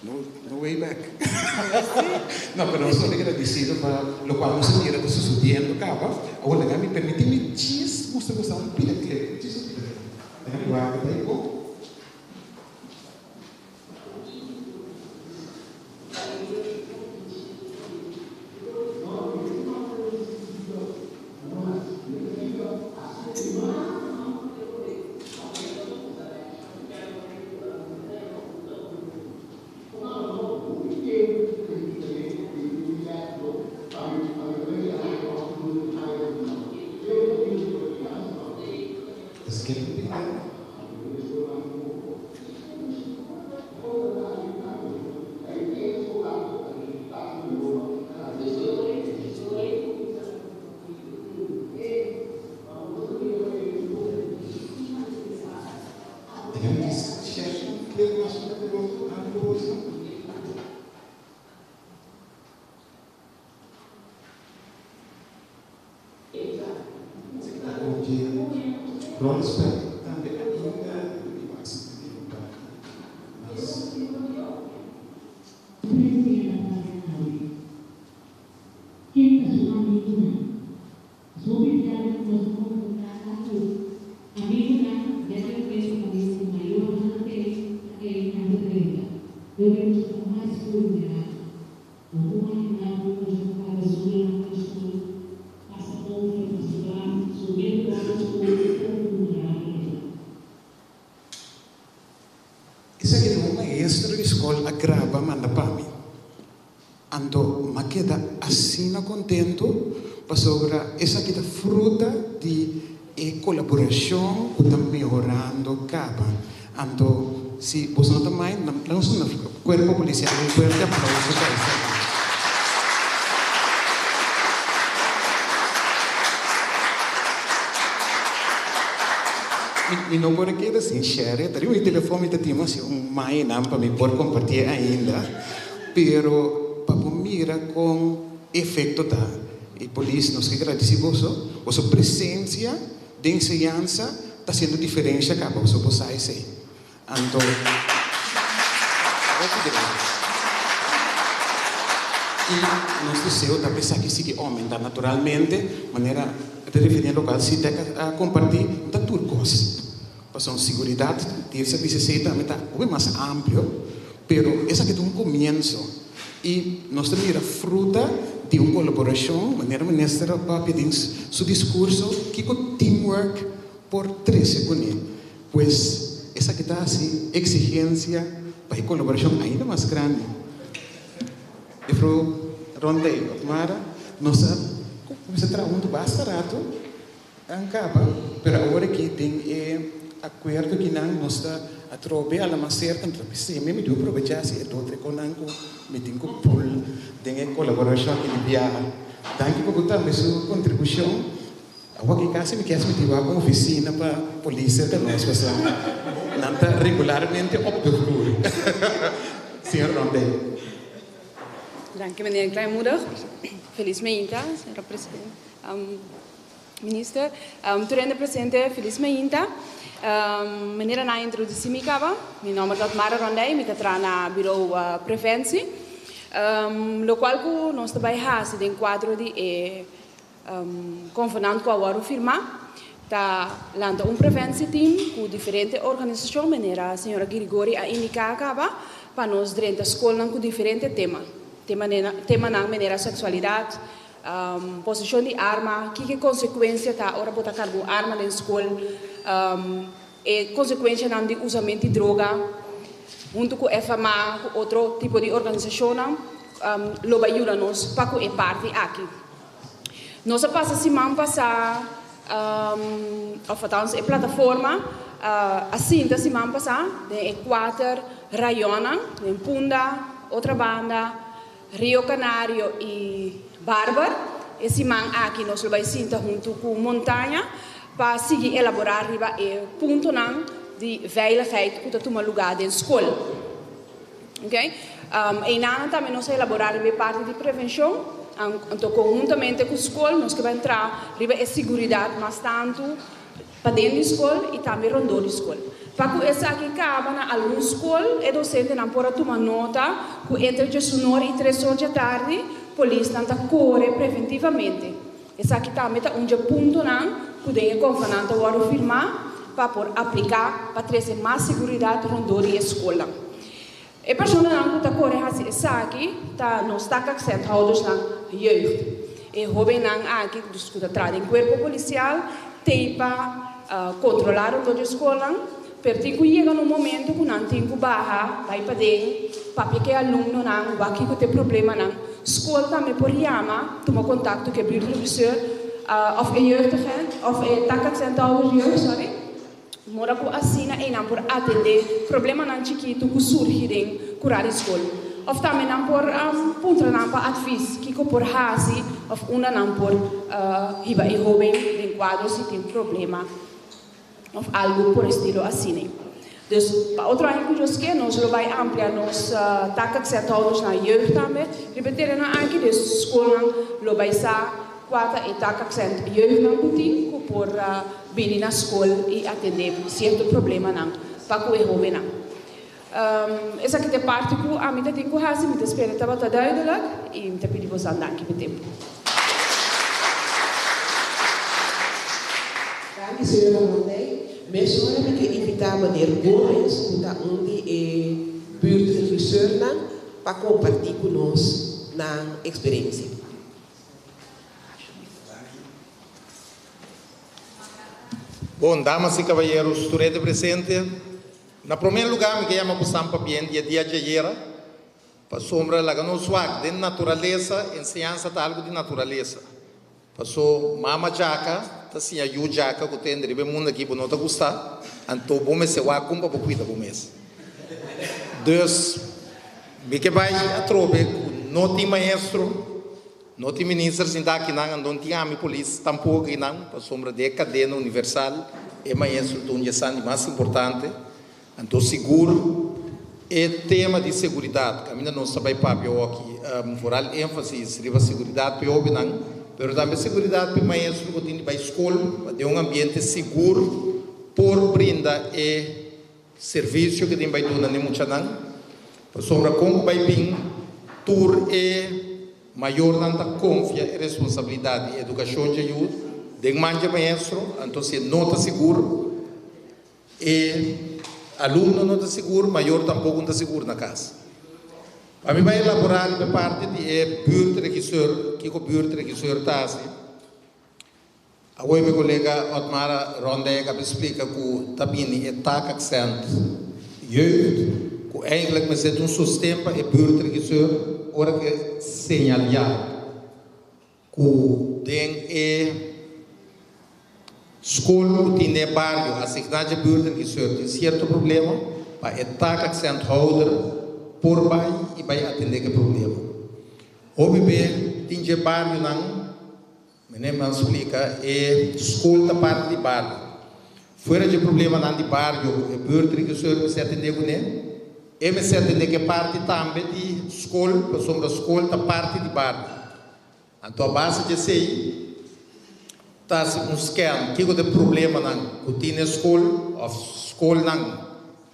no no way back. No, pero nos ta agradecido pa locual nos a mira ta sucediendo caba. Awor laga mi permiti mi djis mustra boso un pida clip, djis un pida clip. Laga mi wak ta e bon. Esaki ta pida. Ken ta su amigunan? Nos hopi biaha ku nos ta konfrontá ta ku amigunan ya tin un mes ku amigu ku mayornan ta tene ta ei nan ta drenta. Dor e nos ta mas vulnerabel. Bo por imaginá ku un mucha ta paga zulanan na skol, pasa over pasobra su middelbare skol kon vulnerabel e ta. Esaki ta un maestro di skol a graba manda pa mi. Anto m'a keda asina kontentu pasobra esaki ta fruta di e kolaborashon ku ta mehorando kaba. Anto si boso no ta mind, laga nos duna Kuerpo Polisial un fuerte aplauso pa esaki. Mi no por a keda sin share, ta riba mi telefon mi ta tin mas un mainan pa mi por comparti ainda, pero pa bo mira con efecto ta. E polis nos ke gradeci boso, boso presencia den enseñansa ta haciendo diferencia caba, boso por sa esey. Anto, hopi grandi. I nos deseo ta pa esaki sigui oumenta. Naturalmente, manera e ta referí lokual Sitek a kompartí, no ta tur kos. Pasobra siguridat di e servisio esei tambe ta hopi mas amplio, pero esaki ta un komienso. I nos ta mira fruta di un kolaborashon, manera Minister a papia den su diskurso, kiko teamwork por trese kuné. Pues, esaki ta hasi exigencia pa e colaboracion ainda mas grandi. Juffrouw Rondey Otmara, nos a cuminsa traha hunto basta rato, a caba, pero awor aki den e acuerdo akinan nos ta atrobe a la mas cerca, nos ta bisa mi mi debe aprovecha si e dos tres conan cu mi tin cu pul den e colaboracion aki di biaha. Danki pa bo tambe su contribucion. Awor ki kasi mi kier miti wak un oficina pa polis cerca nos pasobra nan ta regularmente op de vloer. Señor Rondé. Danki meneer Kleinmoedig. Feliz meinta, señora presidente, minister. Tur hende presente feliz meinta. Manera nan a introduci mi caba, mi nomber ta Otmara Rondé y mi ta traha na Bureau Preventie. Locual cu nos ta bay haci den cuadro di e Konvenant ku a wòrdu firmá. Ta lanta un preventieteam ku diferente organisashon manera señora Girigori a indiká kaba pa nos drenta skolnan ku diferente tema. Temanan manera seksualidat, poseshon di arma, kiko e konsekuensia ta ora bo ta karga un arma den skol, e konsekuensianan di usament di droga. Huntu ku FMA ku otro tipo di organisashonnan lo bai yuda nos pa ku e parti aki. Nos a pasa siman pasá, òf althans e plataforma a sinta siman pasá den e kuater rayonnan, den Punda, Otrabanda, Rio Canario i Barber. E siman aki nos lo bai sinta huntu ku Montaña pa sigui elaborá riba e puntonan di veiligheid ku ta tuma lugá den skol. Oké. Einan tambe nos a elaborá riba e parti di prevenshon. Anto konhuntamente ku skol nos ke bai entra riba e siguridat mas tantu paden di skol i tambe rondó di skol. Pa ku esaki kaba na algun skol e dosentenan por a tuma nota ku entre djesunor i tresor djatardi polisnan ta kore preventivamente. Esaki tambe ta un dje puntonan ku den e konvenant ta wòrdu firmá pa por apliká pa trese mas seguridat rondó di e skolnan. E personanan ku ta kore hasi esaki ta nos takaccenthouders-nan jeugd. E hóbennan aki dus ku ta traha den kuerpo polisial tei pa kontrolá rondó di e skolnan, pero tin ku yega na un momento ku nan tin ku baha bai paden papia ku e alumnonan wak kiko ta e problemanan. Skol tambe por yama, tuma kontakto ku e buurtregisseur òf e jeugdagent òf e takaccenthouders jeugd, sorry. Mora ku asina einan por atendé problemanan chikitu ku surgi den kurá di skol. Òf tambe nan por puntra nan pa advis kiko por hasi òf unda nan por hiba e hóben den kuadro si tin problema òf algu por estilo asina. Dus pa otro aña ku Dios ke nos lo bai amplia nos takaccenthouders na jeugd tambe riba e tereno aki. Dus skolnan lo bai sa Kua ta e takaccent jeugdnan ku tin ku por bini na skol i atendé sierto problemanan pa ku e hóbennan? Esaki ta e parti ku ami ta tin ku hasi. Mi ta spera tabata duidelijk i mi ta pidi bosan danki pa e tempu. Danki señora Rondey. Mesora mi ke invitá meneer Gomez ku ta un di e buurtregisseurnan pa kompartí ku nos nan eksperensia. Bon, damas y caballeros, tur hende presente. Na prome lugar mi ke yama bo san pabien di e dia djayera, pasobra laga nos wak den naturalesa, enseñansa ta algo di naturalesa. Paso mama djaka ta siña yu djaka ku tende riba e mundo aki bo no ta gusta, anto bo mester wak kon pa bo kuida bo mes. Dus, mi ke bai atrobe ku no tin maestro, no tin minister sinta akinan, anto no tin ami polis tampoko akinan, pasobra den e kadena universal e maestro ta un di esnan di mas importante. Anto sigur e tema di seguridat, kaminda nos ta bai papia awoki, foral énfasis riba seguridat pa e hóbennan, pero tambe seguridat pa e maestro ku tin di bai skol pa den un ambiente sigur por brinda e Servisio ku tin bai duna n'e muchanan, pasobra kon ku bai bin tur e mayornan ta konfia e responsabilidat di edukashon dje yu den man dje maestro, anto si e no ta sigur, e alumno no ta sigur, mayor tampoko no ta sigur na kas. Pa mi bai elaborá riba e parti di e buurtregisseur, kiko buurtregisseur ta hasi. Awor mi kolega Otmar Rondijk a splika ku ta bini e taakaccent jeugd ku eigenlijk mester ta un sosten pa e buurtregisseur ora ku e señaliá ku den e skol ku tin den e bario asigná dje buurtregisseur tin sierto problema pa e taakaccenthouder por bai i bai atendé ku e problema. Hopi be tin dje barionan. Meneer Mans splika, E skol ta parti di bario. Fuera dje problemanan di bario ku e buurtregisseur mester atendé kuné, e mester atendé ku e parti tambe di skol pasobra skol ta parti di bario. Anto a base di esei ta hasi un scan kiko ta e problemanan ku tin na e skol òf skolnan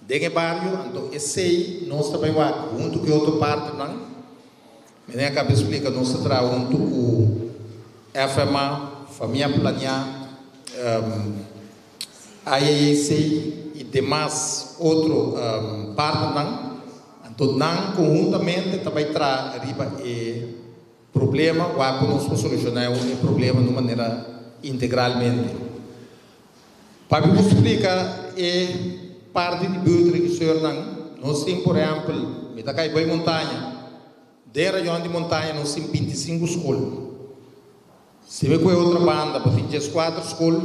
den e bario. Anto esei nos ta bai wak huntu ku e otro partinan. Meneer a kaba splika nos ta traha huntu ku FMA, Famia Planiá, IAAC i demas otro partnernan. Anto nan konhuntamente ta bai traha riba e problema wak ku nos por solushoná e problema di un manera integralmente. Pa mi por splika e parti di buurtregisseurnan, nos tin por ehèmpel, mi ta kai bai Montaña, den rayon di Montaña nos tin 25 skol. Si mi kohe otro banda bo tin 14 skol,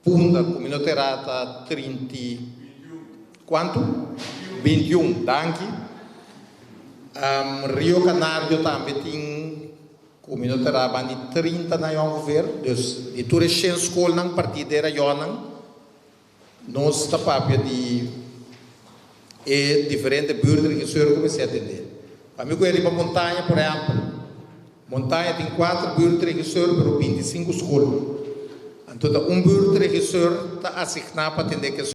Punda ku mi no ta erá ta trinti kuantu? 21, danki. Rio Canario tambe tin ku mi no ta erá banda di 30 na ongeveer. Dus di tur e shen skolnan partí den rayonnan nos ta papia di e diferente buurtregisseur ku mester atendé. Pa mi ku e riba Montaña por ehèmpel, Montaña tin kuater buurtregisseur pero 25 skol. Anto ta un buurtregisseur ta asigná pa atendé ku e.